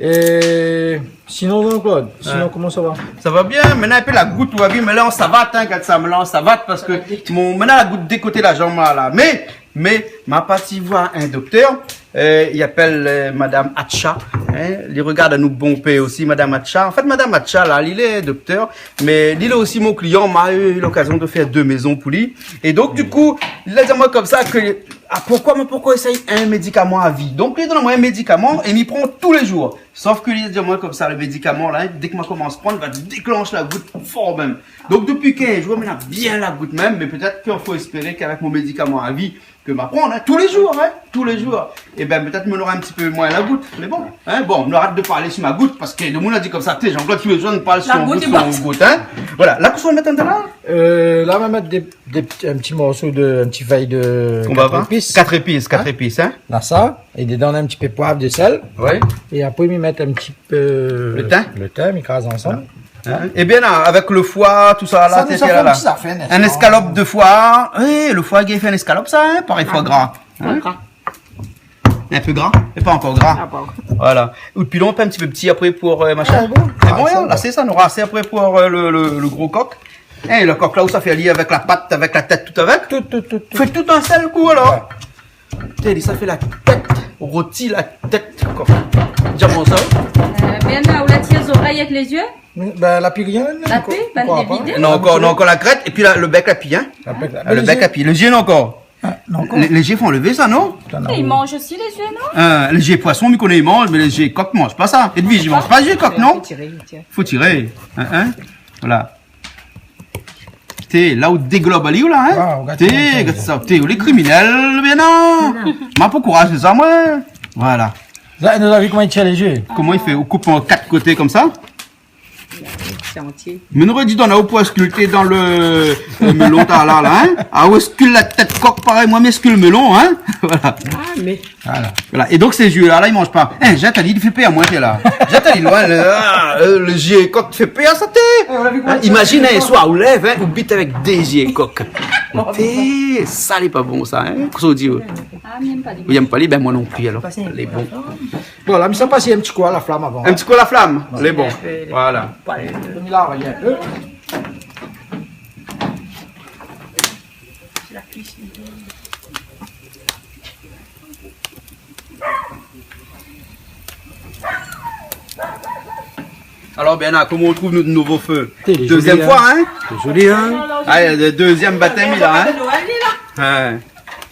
É sinon, Jean-Claude, sinon, koman sa va ? Sa va bien, mintnan in pé la gout, ou la vi, mé la an savat, hein, gard sa, mé la an savat, parske mon, mintnan la gout dé koté la zanm la. Mé Mé ma parti voir in doktèr, euh, li apèl, euh, madam Atcha, hein, li rogard anou bonpé osi, madam Atcha. An fèt, madam Atcha la, li lé doktèr, mé li lé osi mon klian, ma u lokazion de fé dé mézon pou li. É donk, di kou, li la di amoin konmsa ke, ah, poukoi, mé poukoi éséy in médikaman a vi ? Donk, li donn amoin in médikaman é mi pran tou lé zour. Sof ke li di amoin konmsa, lo médikaman la, dèk ma komans pran, li va déklansh la gout for mèm. Donk, dopi kinz zour, mi néna bien la gout mèm, mé pétèt ke fo éspéré k'avèk mon médikaman a vi, ke ma pran, hein, tou lé zour, hein, tou lé zour, é ben, pétèt mi nora in ti pé moin la gout, mé bon, hein, bon, nou arèt de parl si ma gout, parske lo moun la di konmsa, té, Jean-Claude, tou lé zour, nou parl si son gout, hein. Voilà, la, kosa ou mèt andan la ? Euh, la, ma mèt dé, dé, in ti morso de, in ti fèy de kat épis. Kat épis, kat épis, hein. La sa, é dedan, in ti pé poiv, de sèl. Ouais. É apré, mi mèt in ti pé lo tin. Lo tin, mi kraz ansanm. Hein ? É bien la, avèk lo foi, tousa la, sa nou sa fé in ti zafèr, nèspa ? In éskalop de foi. Eh, lo foi, i fé in éskalop sa, hein, parèy foi gra. Hein ? Foi gra. In pé gra, mé pa ankor gra. Ah, pa ankor. Voilà. Ou pilon in ti pé pti apré pou, euh, machin. Ah, bon. Lé bon, hein, la, sé sa, nora asé apré pou, euh, lo, lo, lo gro kok. Hein, lo kok la, ou sa fé ali avèk la pat, avèk la tèt, tout avèk. Tout, tout, tout, tout. Fé tout in sèl kou, alor. Ouais. Té, li sa fé la tèt, roti la tèt kok. Diaman sa. Euh, Bernard, ou la tir zorèy avèk lé zié ? Bin, la pi rien, la, la pi, bin, li lé vidé. Non, ankor, non, ankor la krèt, épi la, le bèk la pi, hein. Le bèk la pi. Lé zié, non, ankor. Ah, non, ankor. Lé, lé zié, fo anlèv sa, non ? Sa, non. É i manz osi lé zié, non ? Euh, lé zié poison, mi koné i manz, mé lé zié kok, i manz pa sa. É d'vi, i manz pa zié kok, non ? Fo tiré, tiré. Fo tiré, hein, hein. Voilà. Té, la ou déglob ali, ou la, hein ? Ah, ou gard sa. Té, gard sa, té, ou lé kriminèl, bien non. Ma pou kouraz sa, moin. Voilà. La, nou la vi koman i tir lé zié. Koman i fé ? Ou koup an kat koté konmsa. Sé antié. Mé nou noré di dan la ou pou skulpté dan le, le mélon, ta la, la, hein ? Ah, ou skul la tèt kok, parèy moin, mi skul mélon, hein ? Voilà. Ah, mé Voilà. Voilà. É donk, sé zié la, la, i manz pa. Eh, zèt ali, li fé pèr amoin, té la. Zèt ali loin, le, ah, euh, le zié kok i fé pèr, sa, té. Eh, ou la vi koman... Hein, sa, imazine, in soir, ou lèv, hein, ou bit avèk dé zié kok. Té, sa lé pa bon, sa, hein. Kosa ou di, ouais. Ah, mi yèm pa lé... Ou yèm pa lé, bin, moin non pli, alor. Lé bon. Bon, la, mi sa pas in ti kou a la flam avan, hein. In ti kou a la flam, lé bon. Ouais. Voilà. Mé la, rien. Alor, Bernard, koman ou trouv nout nouvo fé ? Té, lé zoli, hein. Dezièm foi, hein ? Lé zoli, hein ? Ah, le dezièm batèm, li la, hein ? Kado Noèl, li la. Ouais.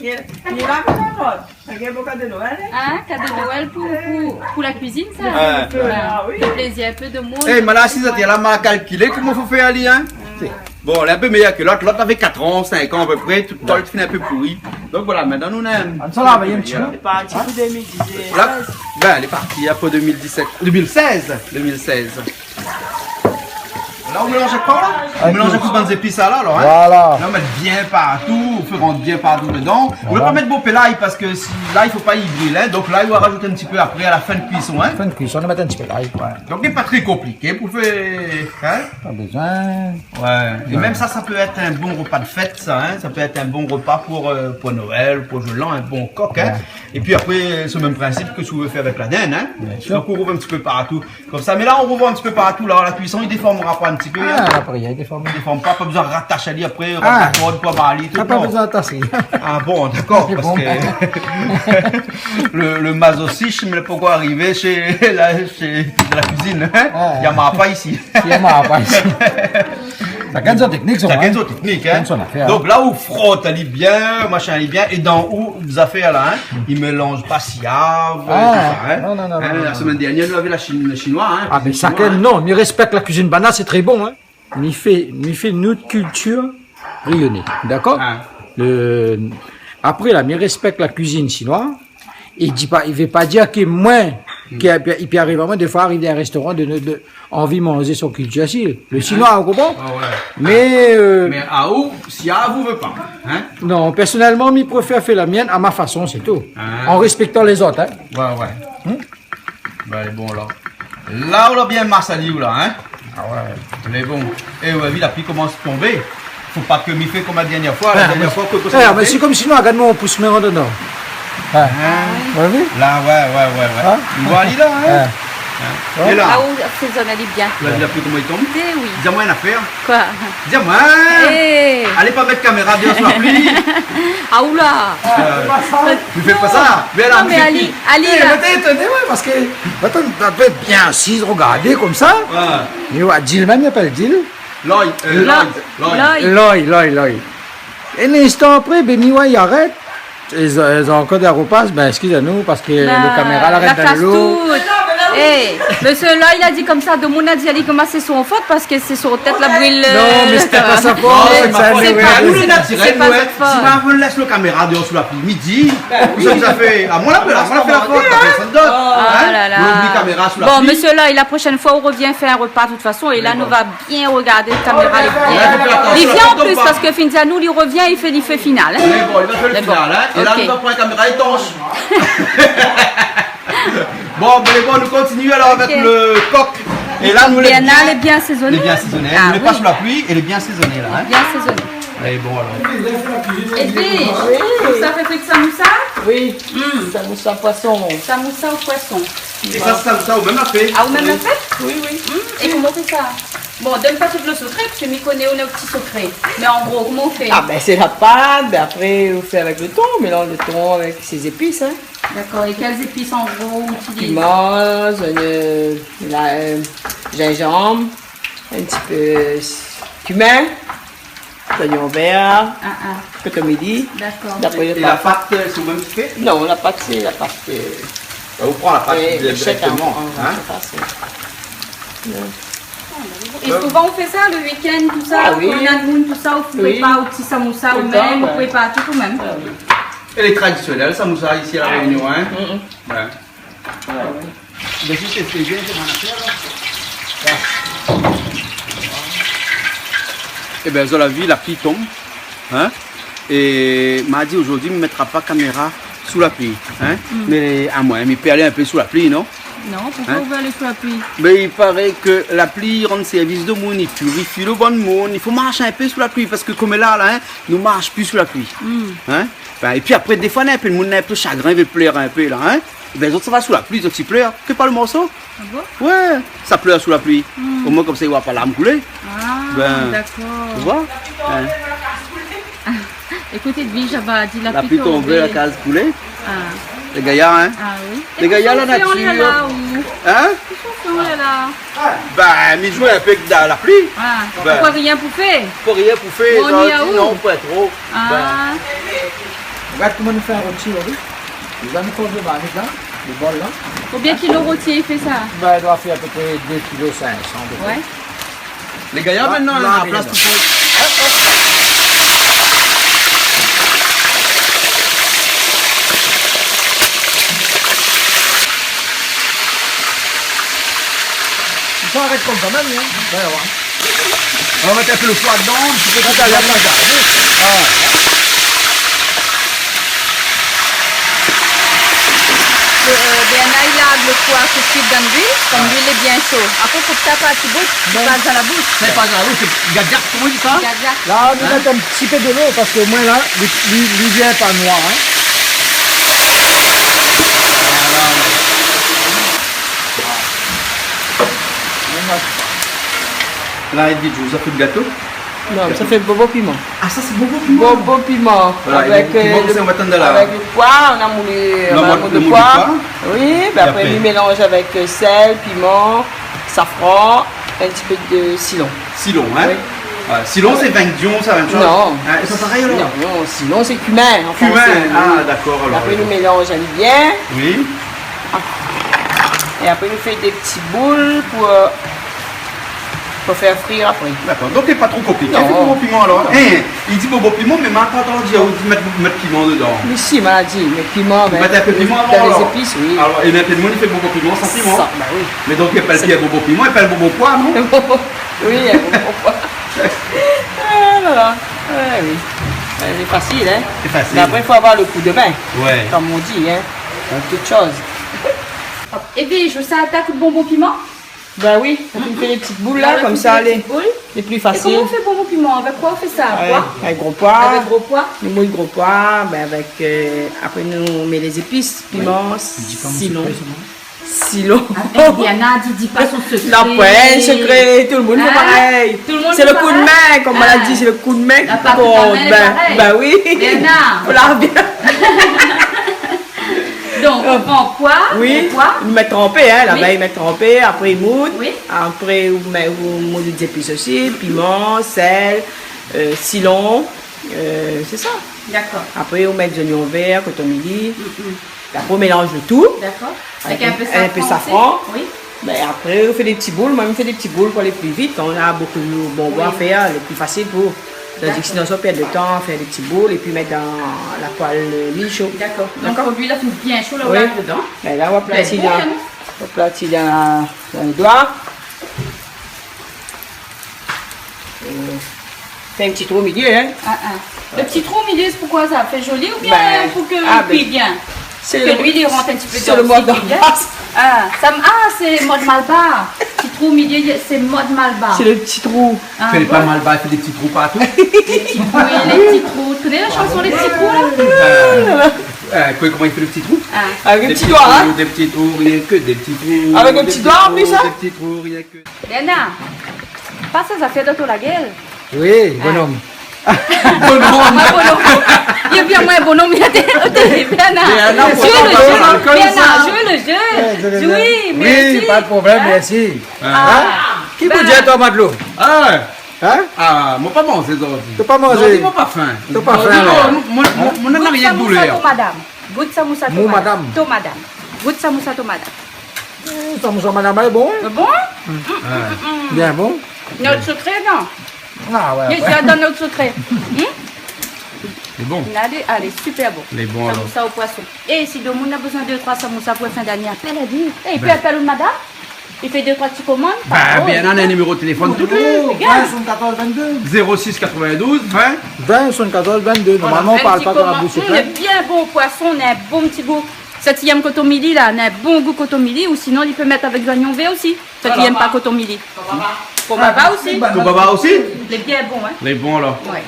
Li la, li la, koman ? Sa gingn bon kado Noèl, hein ? Hein, kado Noèl pou, pou, pou la kuizine, sa. Ouais. Ah oui. Fé plézir in pé de moun. Eh, mé la, si sa té la, ma kalkilé koman fo fé ali, hein ? Bon, lé in pé méyèr ke lot. Lot lavé kat an, sink an a pé pré, tout, tout fini in pé pouri. Donk voilà, mintnan nou néna in... Ah, sa la, in pé méyèr. Lé parti pou deux mille dix-sept. La, bin, lé parti, hein, pou deux mille dix-sept, deux mille seize, deux mille seize. La, ou mélanz ankor, la ? Ou mélanz tout bann zépis la, alor, hein ? Voilà. La, ou mèt bien partou, ou fé rant bien partou dedan. Ou va pa mèt bonpé lay, parske si, lay, fo pa i bril, hein. Donk la, ou va razout in ti pé apré, a la fin de kuison, hein. Fin de kuison, nou mèt in ti pé lay, ouais. Donk, lé pa tré konpliké pou fé, hein ? Pa bezoin. Ouais. É mèm sa, sa pé èt in bon repa de fèt, sa, hein. Sa pé èt in bon repa pou, euh, pou Noèl, pou jour de l'an, in bon kok, hein. Ouais. Épi apré, sé le mèm prinsip ke si ou vé fé avèk la dinn, hein. Bien sir. Donk, ou rouv in ti pé partou. Konmsa, mé la, ou rouv in ti pé partou, la, la kuison, i déformra pa in ti pé, hein ? Ah, apré, i déform. I déform pa, pa bezoin ratas ali apré, ratas la kord pou abar ali, tout, non. Ah, pa bezoin ratasé. Ah bon, dakor, parske le, le masochisme lé pankor arivé shé, la, shé, dan la kuizine, hein ? Ah. I amar pa isi. I amar pa isi. Shakinn son téknik, son, hein. Shakinn son téknik, hein. Shakinn son afèr, hein. Donk la, ou frot ali bien, machin ali bien, é dan out zafèr la, hein, i mélanz pa siav, tout sa, hein. Ah, non, non, non, non, non. La semèn dernièr, nou lavé la Chine, le shinoi, hein. Ah, mé shakinn, non, mi rèspèk la kuizine banna, sé tré bon, hein. Mi fé, mi fé nout kiltir rényoné, dakor ? Ah. Le, apré la, mi rèspèk la kuizine shinoi. É di pa, i vé pa dir ke moin, ke, i pé ariv amoin, défoi, ariv dan in rèstoran, de, de, anvi manz son kiltir osi. Le shinoi, ou konpran ? Ah ouais. Mé, euh, mé aou, si aou vé pa, hein ? Non, pèrsonèlman, mi préfèr fé la mienne à ma façon, sé tou. Ah. An rèspèktan lézot, hein. Ouais, ouais. Hmm ? Bin, lé bon, la. La, ou la bien mas ali, ou la, hein ? Ah ouais. Lé bon. É ouais, la pli i komans tonbé. Fo pa ke mi fé konm la dernièr foi. La dernièr foi, ke, ke sa... Ah, mé sé konm si nou la gingn mon pous min dedan. Ah. Hein ? Ou la vi ? La, ouais, ouais, ouais, ouais. Hein ? Ou voi ali la, hein ? Ah. Hein ? É la ? Ah, ou asézone ali bien. Ou la vi la pli koman i tonm ? Té, oui. Di amoin in afèr. Koi ? Di amoin. Eh. Alé pa mèt kaméra déor sou la pli. Ah, oula. Euh, mi fé pa sa. Non, mé alé, alé, la. Eh, mé atann, atann, ouais, parske, atann, ou pé bien asiz, rogardé konmsa. Ouais. Mé ouais, Dil mèm, i apèl Dil. Loy, euh, Loy, Loy. Loy, Loy, Loy. In instan apré, bin, mi oi, i arèt. Zot, zot ankor dé repa, bin, eskiz anou, parske le kaméra la rès dan le lo. Eh, mésyé Loy la di konmsa, demoun la di ali konmsa sé son fot parske sé son tèt la bril, euh... Non, mé sété pa sa fot, non, sé pa sa fot. Sé pa, sé pa zot fot. Si ma lès le kaméra déor sou la pli, mi di, kosa ou la fé ? Ah, moin la fé, moin la fé la fot, la pèrsone dot. Oh la la. Hein ? Ou oubli kaméra sou la pli. Bon, mésyé Loy, la proshèn foi ou rovien fé in repa, de tout fason, é la nou va bien rogardé le kaméra, li vien. Li vien an plis, parske fine di anou, li rovien, li fé, li fé final, hein. Mé bon, li va fé le final, hein. É la, nou va pran in kaméra étansh. Bon, bin, lé bon, nou kontinié alor avèk le kok. É la, nou lé bien, lé bien asézoné. Lé bien asézoné. Ah oui. Nou lé pa sou la pli, é lé bien asézoné, la, hein. Bien asézoné. Lé bon, alor. Épi, ou sa fé fri samousa ? Oui. Hmm. Samousa poison. Samousa o poison. É sa, sé samousa ou mèm la fé ? Ah, ou mèm la fé ? Oui, oui. Hmm. É koman ou fé sa ? Bon, donn pa tout lo sekré, parske mi koné ou néna ti sekré. Mé an gro, koman ou fé ? Ah ben, sé la pat, ben apré, ou fé avèk lo ton, ou mélanz lo ton avèk sé zépis, hein. Dakor, é kèl zépis an gro ou itiliz ? Piman, zoignon, la, euh, zinzanm, in ti pé, euh, kimin, zoignon vèr, ah, ah, kotomili. Dakor. Apré, é la pat, euh, sé ou mèm ki fé ? Non, la pat, sé la pat, euh, ben, ou pran la pat, oui, dirèkteman, hein ? É souvan ou fé sa, lo week-end, tousa, ah oui, kan ou néna demoun, tousa, ou prépar out ti samoussa ou mèm, ou prépar tout ou mèm. Ah oui. É lé tradisionèl, samoussa, isi La Rényon, hein ? Mm, mm. Ouais. Ah oui. Ben, si sé, sé bien, sé mon afèr, la. Ében, zot la vi, la pli i tonm, hein ? É ma di, zordi, mi mètra pa kaméra sou la pli, hein ? Mm. Mé amoin, mi pé alé in pé sou la pli, non ? Non, poukosa ou vé alé sou la pli ? Hein ? Mé i paré ke la pli i rann sèrvis demoun, i pirifi lo bann moun, i fo marsh in pé sou la pli, parske koméla la, hein, nou marsh pi sou la pli. Mm. Hein ? Ben, épi apré, défoi, néna in pé demoun, néna in pé shagrin, i vé plèr in pé la, hein ? Ében, zot sava sou la pli, zot i plèr, fé pa lo morso. Ah bon ? Ouais, sa plèr sou la pli. Hmm. Omoin, konmsa, i voi pa larm koulé. Ah, dakor. Ben, tu vois ? Hein. Ékout, Edwige, la pli tonbé, la kaz koulé. Ah. Lé gayar, hein ? Ah oui. Lé gayar, la natir. Hein ? Kosa ou fé la ? Ben, mi zoué in pé dan la pli. Ah. Ben. Ou na rien pou fé ? Ou na rien pou fé, non, pa tro. Ah. Ben. Rogard koman nou fé in roti, oui. Nou va mèt lo marmit la, lo bol la. Konbien kilo roti i fé sa ? Ben, i doi fé apépré dé kilo sink san, apépré. Ouais. Lé gayar, la, mintnan, la, la plas pou fé. I fo arèt konmsa mèm, hein. Ouais, ouais. Nou va mèt in pé lo poi dedan, in ti pé tout sa, la, la, la. Ah. Euh, Bernard, li la lo poi tout suit dan luil, konm luil lé bien sho. Apré, fo tap in ti bout, i pas dan la boush. Sa i pas dan la boush, sé gadiak, koman i di sa ? Gadiak. La, nou mèt in ti pé dolo, parske moin la, li, li, li vien pa noir, hein. Voilà. La, Edwige, zot la fé lo gato ? Non, sa fé bobo piman. Ah, sa sé bobo piman. Bobo piman. Voilà, avèk, é bobo piman, euh, kosa ou mèt andan la ? Avèk lo poi, nou la moul, nou la moul lo poi. Oui, ben apré, apré, nou mélanz avèk, euh, sèl, piman, safran, in ti pé de silon. Silon, hein ? Oui. Ouais, silon, sé vindion, sa, mèm shoz ? Non. Hein, lé pa parèy, alor ? Non, non, silon, sé kimin, an fransé. Kimin, ah, dakor, alor. Apré, nou mélanz bien. Oui. É apré, nou fé dé ti boul pou, euh, pou fé frir apré. Dakor. Donk, lé pa tro konpliké, non, fé bobo piman, alor. Non. Hein, i di bobo piman, mé ma pa antann dir, ou di mèt, mèt piman dedan. Mé si, ma di, mèt piman, mèt in pé piman avan, dan lé zépis, oui. Alor, é mintnan, i fé bobo piman san piman. Sa, ben oui. Mé donk, i apèl pi bobo piman, i apèl bobo poi, non ? Oui, in bobo poi. Ah la la. Ouais, oui. Euh, lé fasil, hein. Lé fasil. Mé apré, i fo avoir lo kou de min. Ouais. Konm i di, hein. Dann tout shoz. É pi, ou sa atak out bonbon piman ? Ben oui, sa i fé dé ti boul la, konmsa, lé pli fasil. Ah ouais, sa i fé dé ti boul. É koman ou fé bonbon piman ? Avèk koi ou fé sa ? Avèk koi ? Avèk gro poi. Avèk gro poi. Nou mouy gro poi, ben avèk, euh, apré nou mèt lé zépis, piman, silon. Silon. Ah, Diana, di, di pa son sekré. Non, poin sekré, tout lo moun i fé parèy. Tout lo moun i fé parèy. Sé lo kou de min, konm ma di, sé lo kou de min ki kont. La parti de la min, lé parèy. Ben oui. Diana. Voilà bien. Donk, ou pran poi, oui, poi. Ou mèt tranpé, hein, la vèy, mèt tranpé, apré i moud. Oui. Apré, ou mèt, ou moud zépis osi, piman, sèl, euh, silon, euh, sé sa. Dakor. Apré, ou mèt zoignon vèr, kotomili. Mm, mm. Apré, ou mélanz lo tout. Dakor. Avèk in pé safran osi. Oui. Mé apré, ou fé dé ti boul. Moin, mi fé dé ti boul pou alé pli vit. Kan ou na bonpé de bonbon a fèr, lé pli fasil pou, tandis ke sinon, sa ou pèrd lo tan a fèr dé ti boul épi mèt dan la poèl, euh, mil sho. Dakor. Donk, kan luil la fine bien sho, la, ou lès dedan. Mé la, ou aplati dan, ou aplati dan, dan lo doi. Euh, fé in ti trou o milié, hein. Ah, ah. Lo ti trou o milié, sé poukoi sa ? Fé zoli oubien pou ke li kui bien ? Ben, ah, ben, pou ke luil i rant in ti pé dan lo mod anfas. Ah, sa, ah, sé mod malbar. Ti trou o milié, sé mod malbar. Sé lo ti trou. Ah bon ? Fé pa malbar, fé dé ti trou partou. Lé ti trou, oui, lé ti trou. Ou koné la shanson lé ti trou, la ? Euh, euh, koman i fé lo ti trou ? Ah. Avèk lo ti doi, hein ? Dé ti trou, dé ti trou, rienk dé ti trou. Avèk lo ti doi, an plis, hein ? Dé ti trou, rienk Bernard, Pas sa zafèr dan out lagèl. Oui, bonom. Bonom. Bonom. Li vien, moin, bonom, li té, té, Bernard. Bernard, joué le jeu, Bernard, joué le jeu. Oui, mèrsi. Oui, pa de problèm, mèrsi. Hein ? Ki pou dir, toi, Matlo ? Ah. Hein ? Ah, moin pa manzé zordi. Ou la pa manzé ? Zordi moin pa fin. Ou la pa fin, alor ? Moin, moin, moin, moin, Gout samoussa ton madam. Gout samoussa ton madam. Mon madam. Gout samoussa ton madam. Eh, samoussa madam lé bon, hein ? Bon ? Bien bon. Nout sekré, non ? Ah ouais, ouais. Lé bien dan nout sekré. Hmm ? Lé bon. Alé, alé, super bon. Lé bon, alor. Samoussa o poison. É si demoun na bezoin de troi samoussa pou fin d'ané, apèl ali. É, li pé apèl out madam. Li fé dé troi ti komann. Bin, na in niméro téléfone tout. Vin soixante-quatorze vingt-deux. Zéro six quatre-vingt-douze vingt. Vin soixante-quatorze vingt-deux. Voilà, normalman, ou parl pa kan la boush lé plin. Lé bien bon poison, na in bon ti gou. Sak i yèm koton mili la, na in bon gou koton mili, ou sinon li pé mèt avèk zoignon vèr osi. Sak i yèm pa koton mili. Pou baba osi. Pou baba osi ? Lé bien bon, hein. Lé bon, alor. Ouais.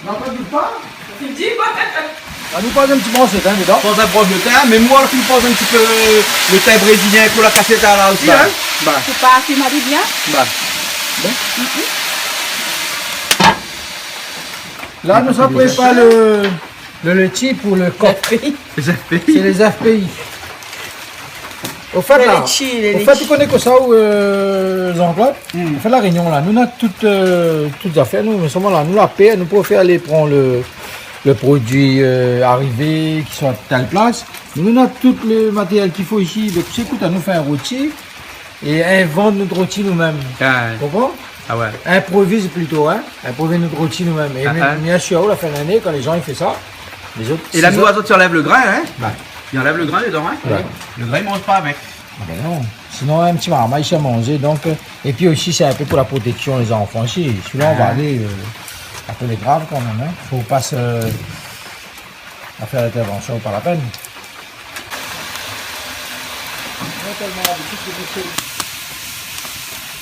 Ou la pa di pa ? Ti di pa. Anou poz in ti morso tin dedan. Poz in brosh de tin, mé moin, ou la fine poz in ti pé le tin brézilien, kou la kasé la osi, hein. Ba. Pou pa fim ali bien. Ba. Bon. La, nou sa prépar le, le létshi pou le kok. Lé zèf péi. Sé lé zèf péi. O fèt, la, o fèt, ou koné kosa ou, euh, Jean-Claude ? An fèt, La Rényon, la, nou na tout, euh, tout zafèr, nou, mé solman la, nou la pèr, nou préfèr alé pran le, le produi, euh, arivé, ki sort tèl plas. Nou na tout le matérièl ki fo isi, donk sé kout anou fé in roti é invant nout roti nou mèm. Ah ouais. Konpran ? Ah ouais. Inproviz plito, hein. Inproviz nout roti nou mèm. É bien sir, la fin d'ané, kan lé zan i fé sa, lézot, é la, nou, lézot, azot i anlèv le grin, hein. Ba. I anlèv le grin dedan, hein. Ouais. Le grin, i manz pa avèk. Ah ben non. Sinon, in ti marmay, sé manzé. Donk, euh, épi osi, sé in pé pou la protéksion lé zanfan osi. Sila, ou va alé, euh, apré lé grav kan mèm, hein. Fo pa, euh, a fèr lintèrvansion, pa la pèn.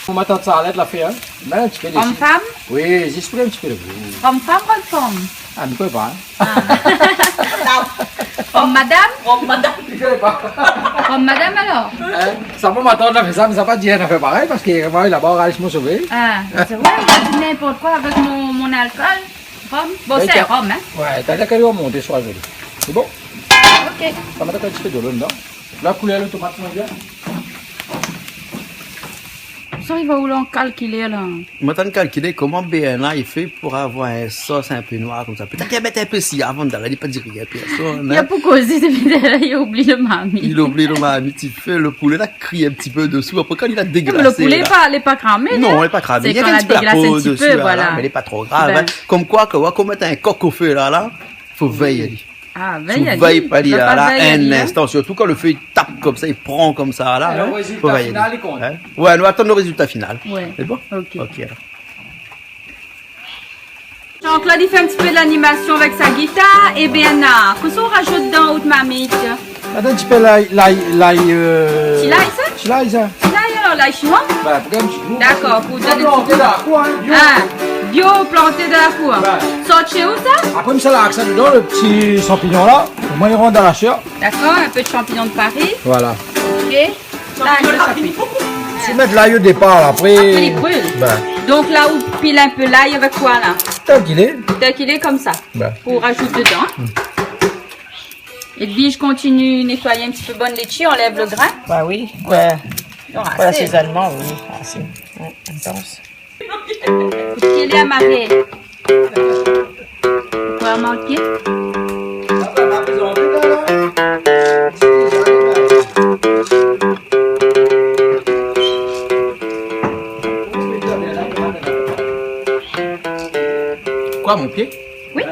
Mon matant Sarlèt la fé, hein. Mèt in ti pé de... Fanm, fanm ? Oui, zis pou in ti pé de gou. Fanm, fanm, fanm, fanm. Ah, mi koné pa, hein. Ah. Fanm madam ? Fanm madam. Mi koné pa. Fanm madam, alor ? Hein ? Sa, mon matant la fé sa, mé sa pa di, èl la fé parèy, parske moin, laba, ou rès mon sové. Ah, sé vré, ou di ninport koi avèk mon, mon alkol. Rhum. Bon, sé rhum, hein. Ouais, t'as qu'à lui remonter sur la jolie. C'est bon ? Ok. Sa mèt in ti pé dolo dedan. La koulèr le tomat, sa va bien. Sa, i va ou la kalkilé, la ? Moin té kalkilé koman Bernard i fé pou avoir in sos in pé noir konmsa. Pétèt li mèt in pé si avan, la, li pa di rien pèrsone, hein. Li la pou kozé, sé pétèt li oubli le marmit. Li oubli le marmit, li fé le poulé la. Kri in ti pé desou. Apré, kan li la déglasé, le poulé la, lé pa, lé pa kramé, non, lé pa kramé. Sé kan la déglas in ti pé, voilà. Mé lé pa tro grav, hein. Konm koi, ke, oua, kan ou mèt in kok o fé la, la, fo vèy ali. Ah, vèy ali. Fo vèy pa li la, in instan, sirtou kan le fé i tap konmsa, i pran konmsa la, hein. Fo vèy ali. Alor, rézilta final, li kont. Hein ? Ouais, nou atann le rézilta final. Ouais. Sé bon ? Ok. Ok, alor. Jean-Claude, li fé in ti pé de lanimasion avèk sa gitar. É Bernard, kosa ou rajout dan out marmit ? Atann, in ti pé lay, lay, lay, euh, ti lay, sa ? Ti lay, sa. Ti lay, alor, lay shinoi ? Ba, pou in ti gou. Dakor, pou donn in ti gou. Planté dan la kour, hein, bio. Ah, bio, planté dan la kour. Ba. Sort shé ou, sa ? Apré, mi sa larg sa dedan, le ti shanpignon la. Omoin, li rant dan la shèr. Dakor, in pé de shanpignon de Paris. Voilà. Ok. Lay, sa kui. Si mèt lay o dépar, la, apré... Apré, li bril. Bin. Donk la, ou pil in pé lay avèk koi, la ? Tèl k'il lé. Tèl k'il lé, konmsa. Bin. Pou rajout dedan. Hmm. Edwige kontinié nétoiyé in ti pé bann létshi, anlèv le grin. Ba oui. Ba, pou lasézonman, oui. Asé. Hmm, intans. Pié lé amaré. Ou pé amar pié ? Koi, mon pié ? Oui.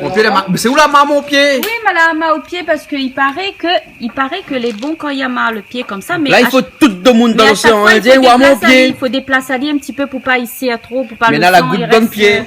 Mon pié la ma-, mé sé ou la mar mon pié ? Oui, ma la mar out pié parske i paré ke I paré ke lé bon kan i amar le pié konmsa, mé la, i fo tout demoun dan loséan Indien oir mon pié. I fo déplas ali in ti pé pou pa i sèr tro, pou pa le san i rès, euh, voilà. Mé la, la gout dan pié.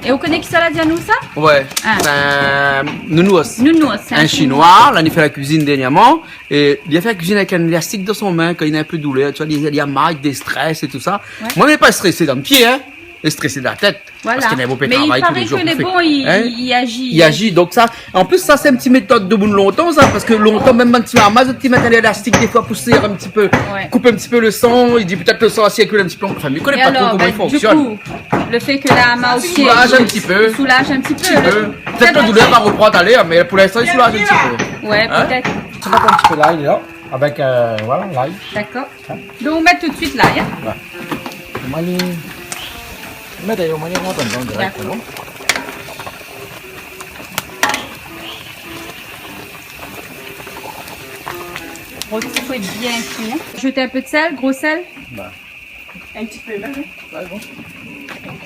É ou koné kisa la di anou sa ? Ouais. Hein. Sé in nounours. Nounours, in Shinoi. In Shinoi, la, li fé la kuizine dèrnièrman. É li la fé la kuizine avèk in élastik dan son min, kan li na in pé doulèr, tu vois, li, li amar avèk dé strès é tousa. Ouais. Moin, mi lé pa strésé dan pié, hein. Strésé la tèt. Voilà. Parske néna bonpé travay tou lé zour. Mé i paré ke lé bon, i, i, i azi. I azi. Donk sa, an plis, sa sé in ti métod de moun lontan sa, parske lontan, mèm bann ti marmay, zot té mèt in lélastik défoi pou sèr in ti pé, koup in ti pé le san, i di pétèt le san i sirkil in ti pé. Anfin, mi koné pa tro koman i fonksionn. Mé alor, bin, du coup, le fait que la main, i soulaz in ti pé. I soulaz in ti pé. Pétèt le doulèr va reprann alé, mé pou linstan i soulaz in ti pé. Ouais, pétèt. Ou mèt in ti pé lay dedan, avèk, euh, voilà, lay. D'accord. Donk, ou mèt tout de suite lay, hein ? Ouais. Ou mèt lé, ou mèt, ou mèt lé kontan dedan dirèkteman. D'accord. Roti, fo bien kui, hein. Azout in pé de sèl, gro sèl. Bah. In ti pé mèm, hein. Ouais, bon.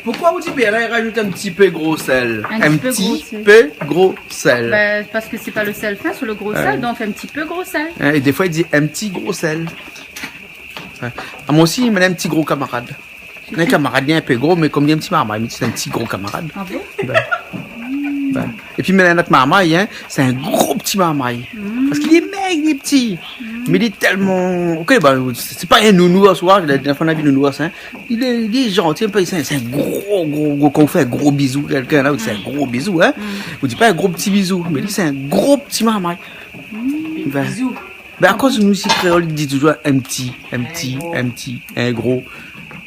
Poukoi ou di bien la, i razout in ti pé gro sèl ? In ti pé gro sèl. In ti pé gro sèl. Bah, parske sé pa le sèl fin, sé le gro sèl, donk in ti pé gro sèl. Hein, é défoi i di in ti gro sèl. Ouais. Ah, moin osi, mi néna in ti gro kamarad. Néna in kamarad, li lé in pé gro, mé kom li lé in ti marmay, mi di sé in ti gro kamarad. Ah bon ? Bin, bin. Épi, mi néna in not marmay, hein, sé in gro ti marmay. Mm. Parske li lé mèg, li lé pti. Mm. Mé li lé tèlman, OK, bin, sé, sé pa in nounours, ou voi, la dernièr foi nou la vi nounours, hein. Li lé, li lé zanti, in pé, sé, sé in gro, gro, gro, kan ou fé in gro bizou kèlkin la, sé in gro bizou, hein. Mm. Ou di pa in gro ti bizou, mé li, sé in gro ti marmay. Mm. Bin, bizou. Bin, akoz nou isi kréol, i di touzour in ti, in ti, in gro.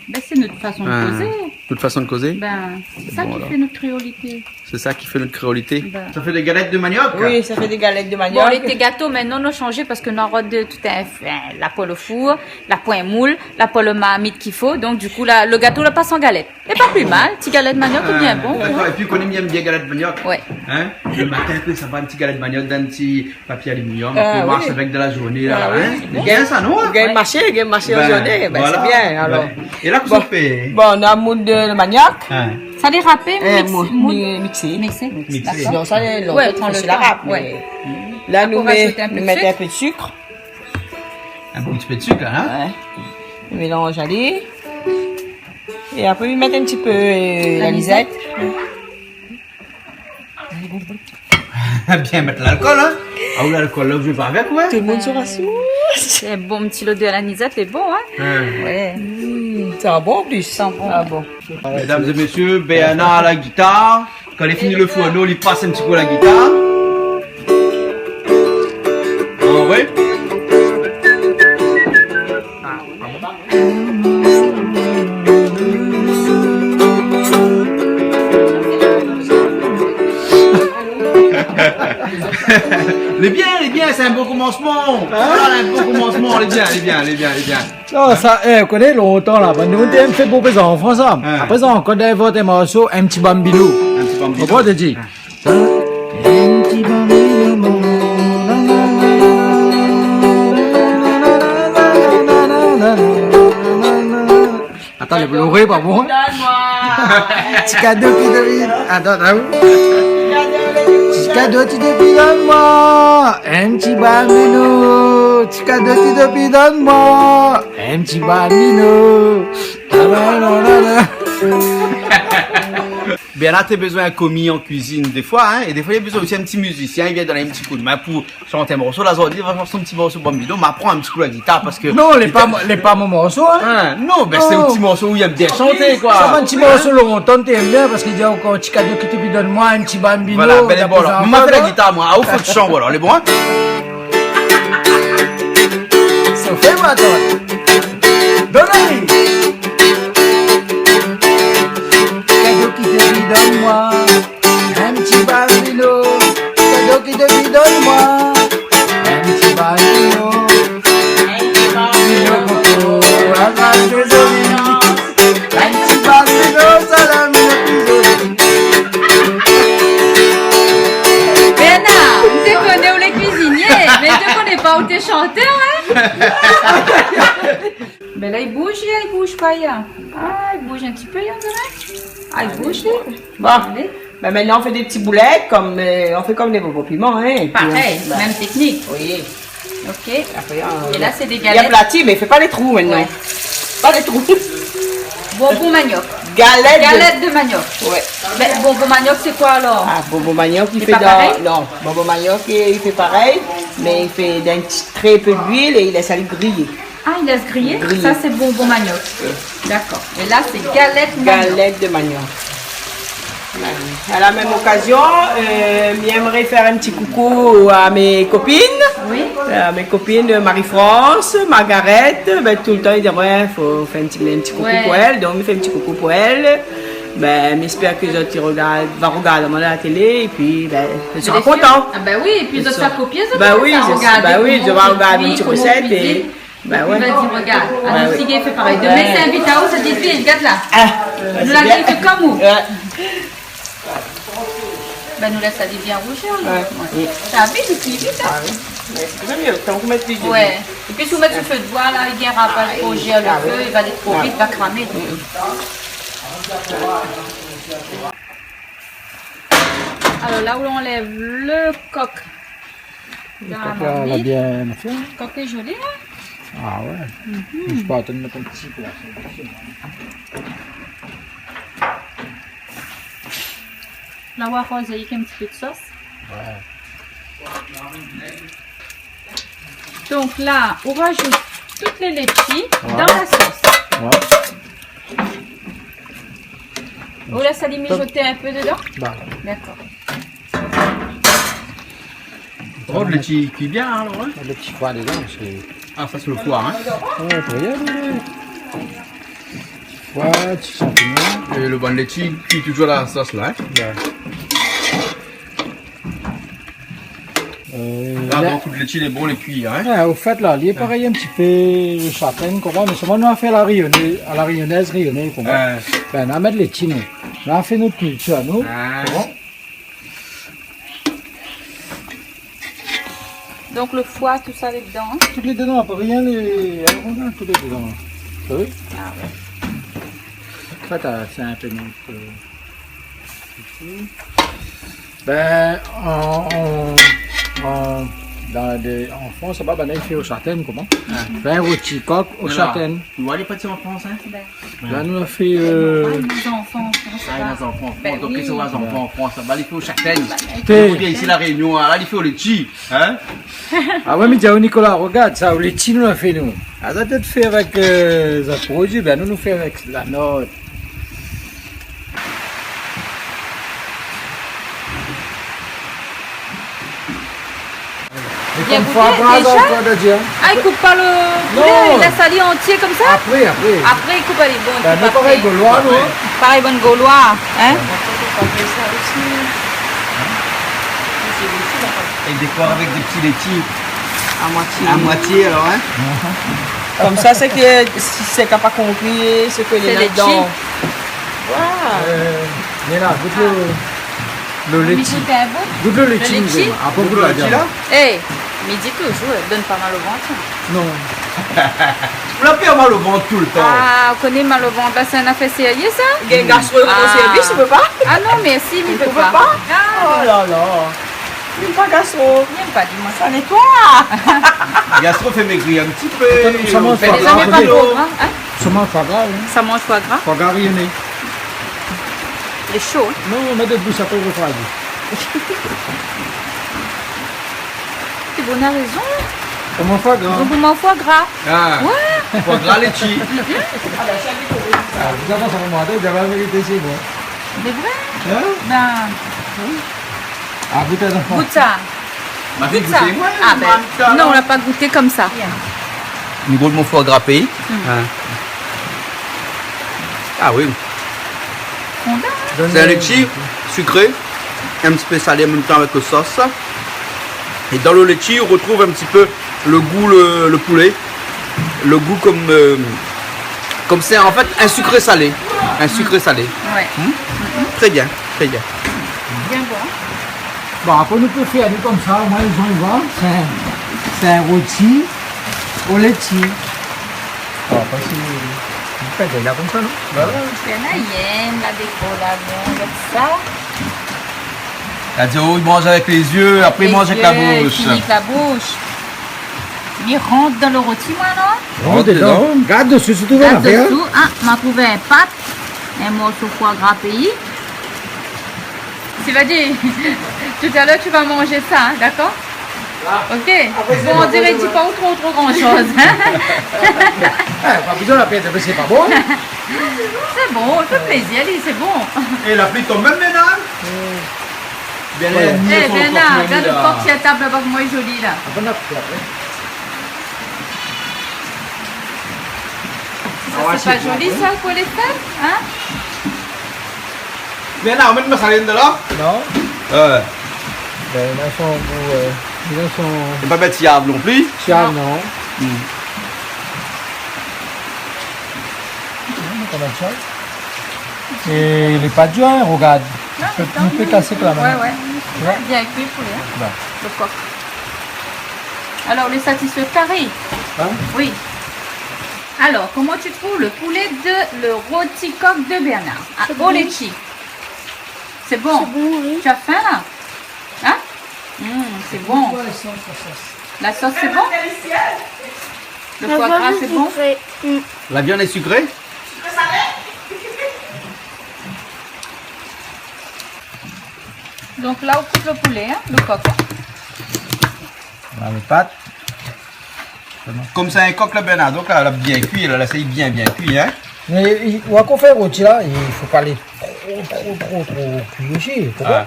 Bin, sé nout fason de kozé. Nout fason de kozé ? Bin, sé sa ki fé nout kréolité. Sé sa ki fé nout kréolité. Bin. Sa fé dé galèt de maniok ? Oui, sa fé dé galèt de maniok. Bon, lété gato, mintnan nou la shanzé parske nou la rod tout in, in, la poin le four, la poin moul, la poin le marmit k'i fo. Donk, du coup, la, le gato la pas an galèt. Lé pa pli mal, ti galèt maniok lé bien bon, hein. Dakor. Épi, ou koné, mi èm bien galèt maniok. Ouais. Hein ? Le matin, apré, sa va, in ti galèt maniok dan in ti papié aluminium, apré, ou mars avèk dan la zourné, la, hein ? Ah oui. Lé bien sa, non ? Ou gingn marshé, ou gingn marshé la zourné, bin, voilà. Bin, sé bien, alor. Ouais. É la, kosa ou fé ? Bon, nou la moud le maniok. Hein. Sa lé rapé, mix, mi-, mixé. Mixé. Mixé. Dakor. Non, sa lé, ouais, pran le tan. Mé la, nou mèt in pé de sik. In ti pé de sik, la, hein ? Ouais. Nou mélanz ali. É apré, mi mèt in ti pé, euh, lanizèt. Bien mèt lalkol, hein ? Ah oui, lalkol la, ou zoué pa avèk, ouais. Tout le moun sou rasou. Sé bon, ti lodèr lanizèt, lé bon, hein ? Hein. Ouais. Mm, sa bon an plis. Sa bon. Ah bon. Mesdames et messieurs, Bernard à la guitare. Kan li fini le fourno, li pas in ti kou la gitar. Ah ouais. Lé bien, lé bien, sé in bon komansman. Hein ? Voilà, in bon komansman, lé bien, lé bien, lé bien, lé bien. Non, sa, eh, ou koné, lontan la, bann nou té fé pou bann zanfan sa. Hein. Apré sa, ankor dan vot in morso, in ti bambino. In ti bambino. Ou konpran, té di ? Hein. In ti bambino, mon, atann, lé ploré, pa bon, hein ? Donn amoin. Ti kado ki domin. Atann, atann. Ti kado ki domin, donn amoin. In ti bambino. Ti kado ki domin, donn amoin. In ti bambino. Bernard té bezoin in komi an kuizine défoi, hein, é défoi li la bezoin osi in ti mizisien, li vien donn in ti koudmin pou shant in morso. La, zordi, li va shant son ti morso bambino, mé pran in ti kou la gitar, parske... Non, lé pa mo-, lé pa mon morso, hein. Hein, non, bin, sé in ti morso ou i èm bien shanté, koi. Sa, in ti morso lontan té èm bien, parske i di ankor, ti kado ki domin, donn amoin in ti bambino. Voilà, bin, bon, la, ma fé la gitar, moin. Ah, ou fé le shan, voilà, lé bon, hein. Sa fé, atann. Donn ali. Kado ki domin, donn amoin in ti bambino. Kado ki domin, donn amoin in ti bambino. In ti bambino, koko, aval dézoli. In ti bambino, salami le pli zoli. Bernard, mi té koné ou lé kuizinié, mé mi té koné pa ou té shantèr, hein. Bin la, i bouz, i bouz pa, ya. Ah, i bouz in ti pé, on diré. Ah, i bouz, li. Bon. Alé. Bin, mintnan, nou fé dé ti boulèt, kom, euh, nou fé kom dé bonbon piman, hein. Parèy, mèm teknik. Oui. OK. Apré, euh, é la, sé dé galèt. Li aplati, mé fé pa lé trou mintnan. Ouais. Pa lé trou. Bonbon maniok. Galèt de... Galèt de maniok. Ouais. Mé bonbon maniok, sé koi alor ? Ah, bonbon maniok, i fé dan... Lé pa parèy ? Non, bonbon maniok, i fé parèy, mé i fé dan in ti, trè pé d'luil é i lès ali griyé. Ah, i lès griyé ? Griyé. Sa, sé bonbon maniok. Ouais. D'accord. Et là, c'est galette manioc. Galette de manioc. Ben, à la même occasion, euh, mi èmré fé in ti koukou à mes copines. Oui. Euh, à mes copines, euh, Marie-France, Margaret, ben, tout le tan i di, ouais, fo fé in ti, in ti koukou pou èl. Ouais. Donk, mi fé in ti koukou pou èl. Ben, mi èspèr ke zot i rogard, va rogard amoin la télé, épi, ben, zot i sra kontan. Ah ben oui, épi zot i sra kopié, zot i sra rogard, ben oui, koman zot i kuizine. Zot i va rogard in ti resèt é Ben ouais. Épi, ben, di, rogard, alon, si i fé parèy. Domin, mi invit aou, sa di, gard la. Ah, nou la bien. Di, fé konm ou. Ouais. Ben, nou lès ali bien rouzi, alor. Ouais. Ouais. Sa i vit, i kui vit, hein. Ah oui. Mais c'est très bien, tant qu'on met plus de... Ouais. Épi, si ou mèt su fé d'boi, la, i gingn pa rapaz, ah, pou zèr lo fé, i va alé tro vit, i va kramé. Mm, mm. Alor, la ou anlèv lo kok. Lo kok la, la bien fé, hein. Kok lé zoli, hein. Ah ouais. Mhm. Mi pé atann mèt in ti pé la, sa. La, ou va aroz avèk in ti pé d'sos. Ouais. Donk la, ou razout tout lé létshi dan la sos. Ouais. Ou lès ali mizoté in pé dedan ? Bah. D'accord. Oh, lo létshi i kui bien, alor, hein ? Lo ti foi dedan, sé... Ah, sa, sé lo foi, hein ? Ouais, pou y alé, ouais. Foi, ti shanpignon. É lo bann létshi i kui touzour dan la sos la, hein ? Ouais. Euh, la, la, donk, tout létshi lé bon, lé kui, hein ? Ouais, o fèt, la, li lé parèy in ti pé shatèn, koman, mé solman nou la fé a la rényonèz, a la rényonèz, rényoné, koman. Ouais. Ben, nou la mèt létshi, nou. Nou la fé nout kiltir, nou. Ah. Koman ? Donk, lo foi, tousa lé dedan, hein ? Tout lé dedan, apré, rien, lé, tout lé dedan. Ou la vu ? Ah ouais. An fèt, euh, sé in pé nout, euh, Ben, an, an, an, dan dé, an Frans, laba, banna i fé o shatèn, koman ? Ah. Ben, roti kok o shatèn. Ou voi, lé pati an Frans, hein ? Ben. La, nou la fé, euh... Ah, i na zanfan an Frans, ah, i na zanfan an Frans. Ben oui. Donk, si ou na zanfan an Frans, laba, li fé o shatèn. Ben, té. Ou vien isi La Rényon, la, li fé o létshi, hein ? Ah ouais, mi di aou, Nicolas, rogard sa, o létshi nou la fé, nou. Ah, sa té fé avèk, euh, zot produi, ben, nou, nou fé avèk la not. Bien gouté, déza ? Ah, i koup pa lo poulé, i lès ali antié konmsa ? Non. Apré, apré. Apré, i koup, alé, bon, i koup apré. Ben, nou, parèy Goloi, nou, hein. Parèy bann Goloi, hein. É dékor avèk dé ti létshi. A moitié. A moitié, alor, hein. Konmsa, sak i, sak la pa konpri sak lé ladan. Sé létshi. Waouh. Euh, Léna, gout lo, lo létshi. Mi gout in bout. Gout lo létshi, lo létshi. Apré, gout lo létshi, la. Eh, mi di touzour, donn pa mal o vant, hein. Non. Ou la pèr mal o vant toultan. Ah, ou koné mal o vant, la, sé in afèr sérié, sa. Gastro i rann aou sèrvis, ou pé pa ? Ah non, mèrsi, mi pé pa. Ah. Oh la la. Li yèm pa gastro. Li yèm pa, di amoin. Sa nétoy. Gastro i fé mégri in ti pé. Atann, sa i manz pa gra, hein ? Sa i manz pa gra, hein ? Sa i manz pa gra ? Foi gra rényoné. Lé sho, hein ? Non, mèt dé bous apré, i refroidi. Té bon, ou na rézon. Koman foi gra ? Koman foi gra ? Ah. Ouais. Foi gra létshi. Ah, vous avez ça, moi, la vérité, c'est bon. Sé vré ? Hein ? Ben, oui. Ah, gout sa. Gout sa. Ma fille, gout sa. Gout, ouais, ah, ben, non, ou la pa gouté konmsa. Bien. Ni gout mon foi gra péi. Hmm. Hein. Ah oui. Kontan. Sé in létshi sikré, in ti pé salé an mèm tan avèk lo sos. É dan lo létshi, ou retrouv in ti pé lo gou, lo, lo poulé, lo gou konm, euh, konm sé an fèt in sikré salé. In sikré salé. Ouais. Hmm ? Très bien, très bien. Bien bon. Bon, apré, nou pé fé, nou, konmsa, omoin, lé zan i voi, sé in, sé in roti o létshi. Bon, apré, si, ou pé la konmsa, non ? Bah ouais. Sé in ayèn, la, dékor, la, bon, avèk sa. La di, oh, i manz avèk lé zié, apré i manz avèk la boush. Lé zié, i fini avèk la boush. Mi rant dan lo roti, moin, non ? Rant dedan. Gard désou, si ou trouv in afèr. Gard désou, hein, ma trouv in pat, in morso foi gra péi. Tu vas dire, tout à l'heure, tu vas manger ça, hein, d'accord ? Ok. Bon, on diré i di pa tro, tro gran shoz, hein. Eh, pa bezoin la pèt, mé sé pa bon. Sé bon, i fé plézir, li, sé bon. É la pli i tonm mèm, Bernard. Bien, ouais. Eh, Bernard, gard lo kok si la tab laba, koman li lé zoli, la. Ah, bon, apré. Sa, sé pa zoli, sa, pou lé fèt, hein ? Bernard, ou mèt masalé dedan la ? Non. Ouais. Ben, la son gou, euh, la son... É pa mèt siav non pli. Siav, non. Hmm. Non, mé kan mèm sa. É lé pa dir, hein, regard. Non, mé kan mèm. I pé, i pé kasé la min. Ouais, ouais. Ouais. Bien kui, poulé, hein. Ouais. Lo kok. Alors, lé satisfé, kari ? Hein ? Oui. Alors, comment tu trouves le poulet de, le rôti coq de Bernard ? Ah, au litchi. C'est bon. C'est bon, oui. Tu as faim, là ? Hein ? Hmm, c'est bon. Pourquoi la sauce, la sauce ? La sauce, c'est bon ? Le foie gras, c'est bon ? La viande est sucrée ? Mm. Donc là, on coupe le poulet, hein, le coq, hein. La, lé pat. Konmsa, in kok la, Bernard, donk la, la bien kui, la, la, sé bien, bien kui, hein. Mé i, ou ankor fé roti la, i fo pa lé tro, tro, tro, tro kui osi, ou konpran ? Ah.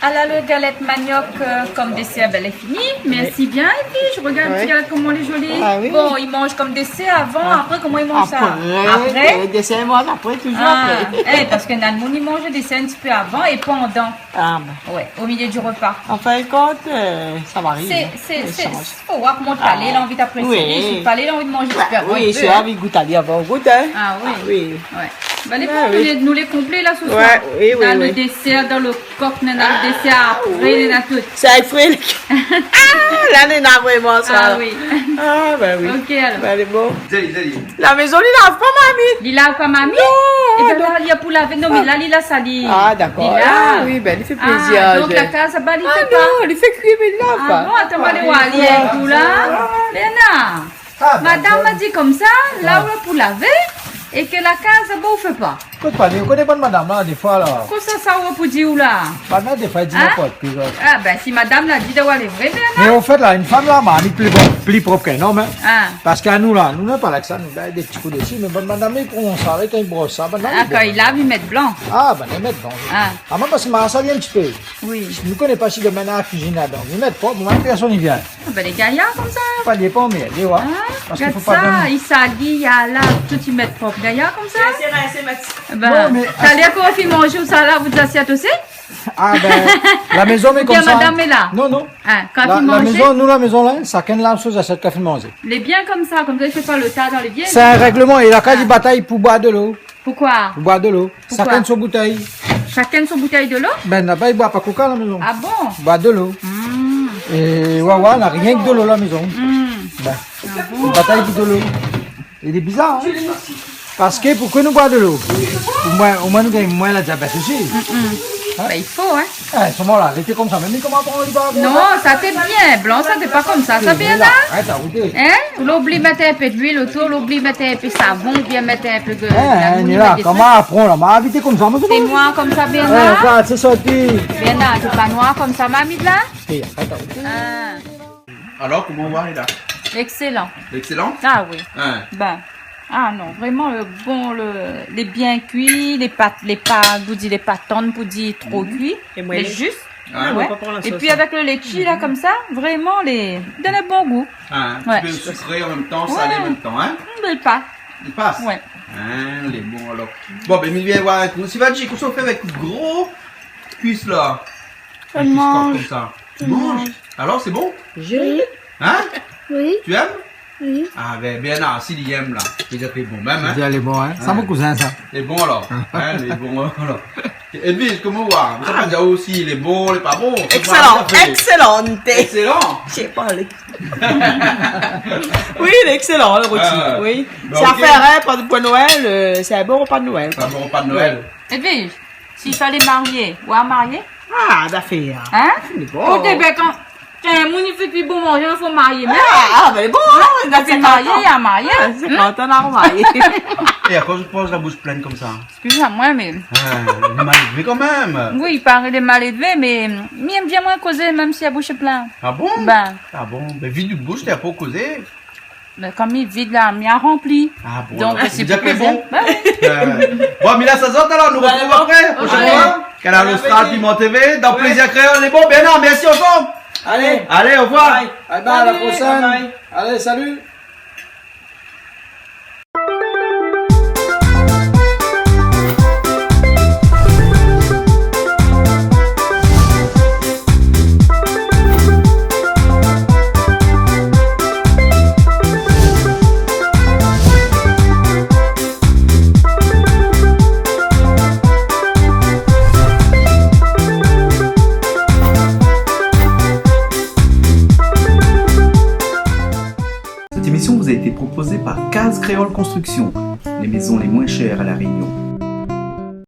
Ala, lo galèt maniok, euh, kom désèr, ben, lé fini. Mèrsi bien, Edwige. Regard, regard koman lé zoli. Ah oui. Bon, i manz kom désèr avan, apré, koman i manz sa ? Apré. Apré, euh, désèr, i manz apré, touzour apré. Ah, eh, parske néna moun i manz désèr in ti pé avan é pandan. Ah, ben. Ouais, au milieu du repas. An fin de kont, euh, sa va arivé. Sé, sé, sé, fo voir koman ou lé, la anvi aprésié. Oui. Si ou lé pa lé, la anvi manz super bon, oui, si ou la anvi gout ali avan, ou gout, hein. Ah oui. Ah oui. Ouais. Ben, lé bon, nou lé, nou lé konplé la, se soir. Ouais, oui, oui, oui. Néna lo désèr, néna lo kok, néna lo désèr apré, néna tout. Sa i fré. Ah, la néna vréman sa. Ah oui. Ah, ben oui. Ok, alors. Ben, lé bon. Zoli, zoli. La mézon, li lav pa, mami. Li lav pa, mami ? Non, non. Ébin, la, li la pou lavé. Non, mé la, li la sali. Ah, dakor. Li lav. Ah oui, ben, li fé plézir. Ah, donk la kaz laba, li fé pa. Ah non, li fé kui, mé li lav pa. Ah bon, atann, ma alé oir ali in kou la. Ah. Bernard, madam la di konmsa, la ou la pou lavé, é ke la kaz laba ou fé pa. Ékout, pa, ou koné bann madam la, défoi la. Kosa sa ou pou di ou la ? Bann la, défoi, i di ninport koi. Ah, ben, si madam la di, dwa lé vré, Bernard. Mé an fèt la, in fanm la, ma, li lé pli prop, pli prop k'in nonm, hein. Ah. Parske anou la, nou, nou lé pa la ke sa, nou, la, dé ti kou dési, mé bann madam, i pran sa, avèk in bros, sa, bann la, ah, kan i lav, i mèt blan. Ah, ben, i mèt blan, oui. Ah. Ah, moin, parske ma sali in ti pé. Oui. Nou koné pa si domin la kuizine ladan. I mèt prop, moin, pèrsone i vien. Ah, ben, lé gayar konmsa. Pa dépan, mé lé, ouais. Hein ? Parske fo pa sa, i sali, i lav, tout i mèt prop. Gayar konmsa. Sé, sé, sé, mèt. Ben, non, mé talèr kan ou fini manzé, ou sa lav out zasièt osi ? Ah, ben, la mézon, mé konmsa. Oubien madam lé la ? Non, non. Hein, kan ou fini manzé ? La mézon, nou, la mézon la, shakinn i lav son zasièt kan i fini manzé. Lé bien konmsa, konmsa i fé pa lo ta dan lé vyé. Sé in règleman, é la kaz i batay pou boir dolo. Poukoi ? Pou boir dolo. Poukoi ? Shakinn son boutèy. Shakinn son boutèy dolo ? Ben, laba, i boir pa koka la mézon. Ah bon ? Boir dolo. Hmm. É Wawa na rienk dolo la mézon. Hmm. Ben. Ah bon ? I batay pou dolo. Lé bizar, hein ? Parske poukosa nou boir dolo ? Omoin, omoin nou gingn moin la diabèt osi. Hmm, hmm. Hein ? Ben, i fo, hein ? Eh, soman la, lété konmsa, mé koman pran li pa bon ? Non, sa té bien, blan, sa té pa konmsa, sa bien la. Arèt, arèt. Hein ? Ou la oubli mèt in pé d'luil otour, ou la oubli mèt in pé savon, oubien mèt in pé de, eh, la, hein, nou la, mèt dé koman truk. Aprann la, ma invité konmsa, moin, sé noir konmsa, Bernard ? Eh, sa, sé sorti. Bernard, sé pa noir konmsa, mamit la ? Eh, arèt, arèt. Ah. Alor, koman ou lé la ? Excellent. Excellent ? Ah oui. Hein. Ben, ah non, vréman, lo bon, lo, lé bien kui, lé pa, lé pa, ou di, lé pa tann pou di tro kui, lé zis. Hein ? Ouais. É pi avèk lo létshi la, konmsa, vréman, lé, i donn in bon gou. Ah, in ti pé sukré an mèm tan, salé an mèm tan, hein ? Mm, i pas. I pas ? Ouais. Hein, lé bon alor. Bon, ben, mi vien voir avèk nou. Sivadji, kosa ou fé avèk gro kuis la ? In kuis kok konmsa. I manz. Alor, sé bon ? Oui. Hein ? Oui. Tu aimes ? Oui. Ah, ben, Bernard, si li èm la, sé ke lé bon mèm, hein ? Sé ke lé bon, hein ? Sa, mon kouzin, sa. Lé bon alor. Hein, lé bon alor. Edwige, koman ou lé ? Sa pa dir osi, lé bon, lé pa bon. Excellent, excellent. Excellent. J'ai pas le... Oui, il est excellent, le rôti. Ah, oui. Ben, ok. Ça fait, hein, pour, pour Noël, euh, c'est un bon repas de Noël. Un bon repas de Noël. Ouais. Edwige, si ou lé marié, ou lé marié ? Ah, d'afèr. Hein ? Lé bon. Koté, ben, kan Kan in moun i fé kui bon manzé, i fo marié, mé... Ah, ah, bin, bon, hein, na... Fé marié, ya marié. Ah, sé kan ou la marié. É akoz ou poz la boush plin konmsa ? Eskiz amoin, mé... Ah, lé mal élevé kan mèm. Oui, i paré lé mal élevé, mé mi èm bien, moin, kozé, mèm si la boush lé plin. Ah bon ? Bin. Ah bon ? Bin, vid out boush, té la pou kozé. Mé kom mi vid la, mi la ranpli. Ah bon, donk, alor, sé pou kozé. Bin oui. Euh, bon, Mila, sa sort alor, nou artrouv apré, proshin foi. Kanal Austral, Piment T V, dan Plézir Kréol, lé bon, Bernard, mèrsi ansanm. Alé. Alé, orevoir. Bye. Bye bye, à la prochaine. Bye bye. Alé, salu. Cette émission vous a été proposée par Case Créole Construction, les maisons les moins chères à La Réunion.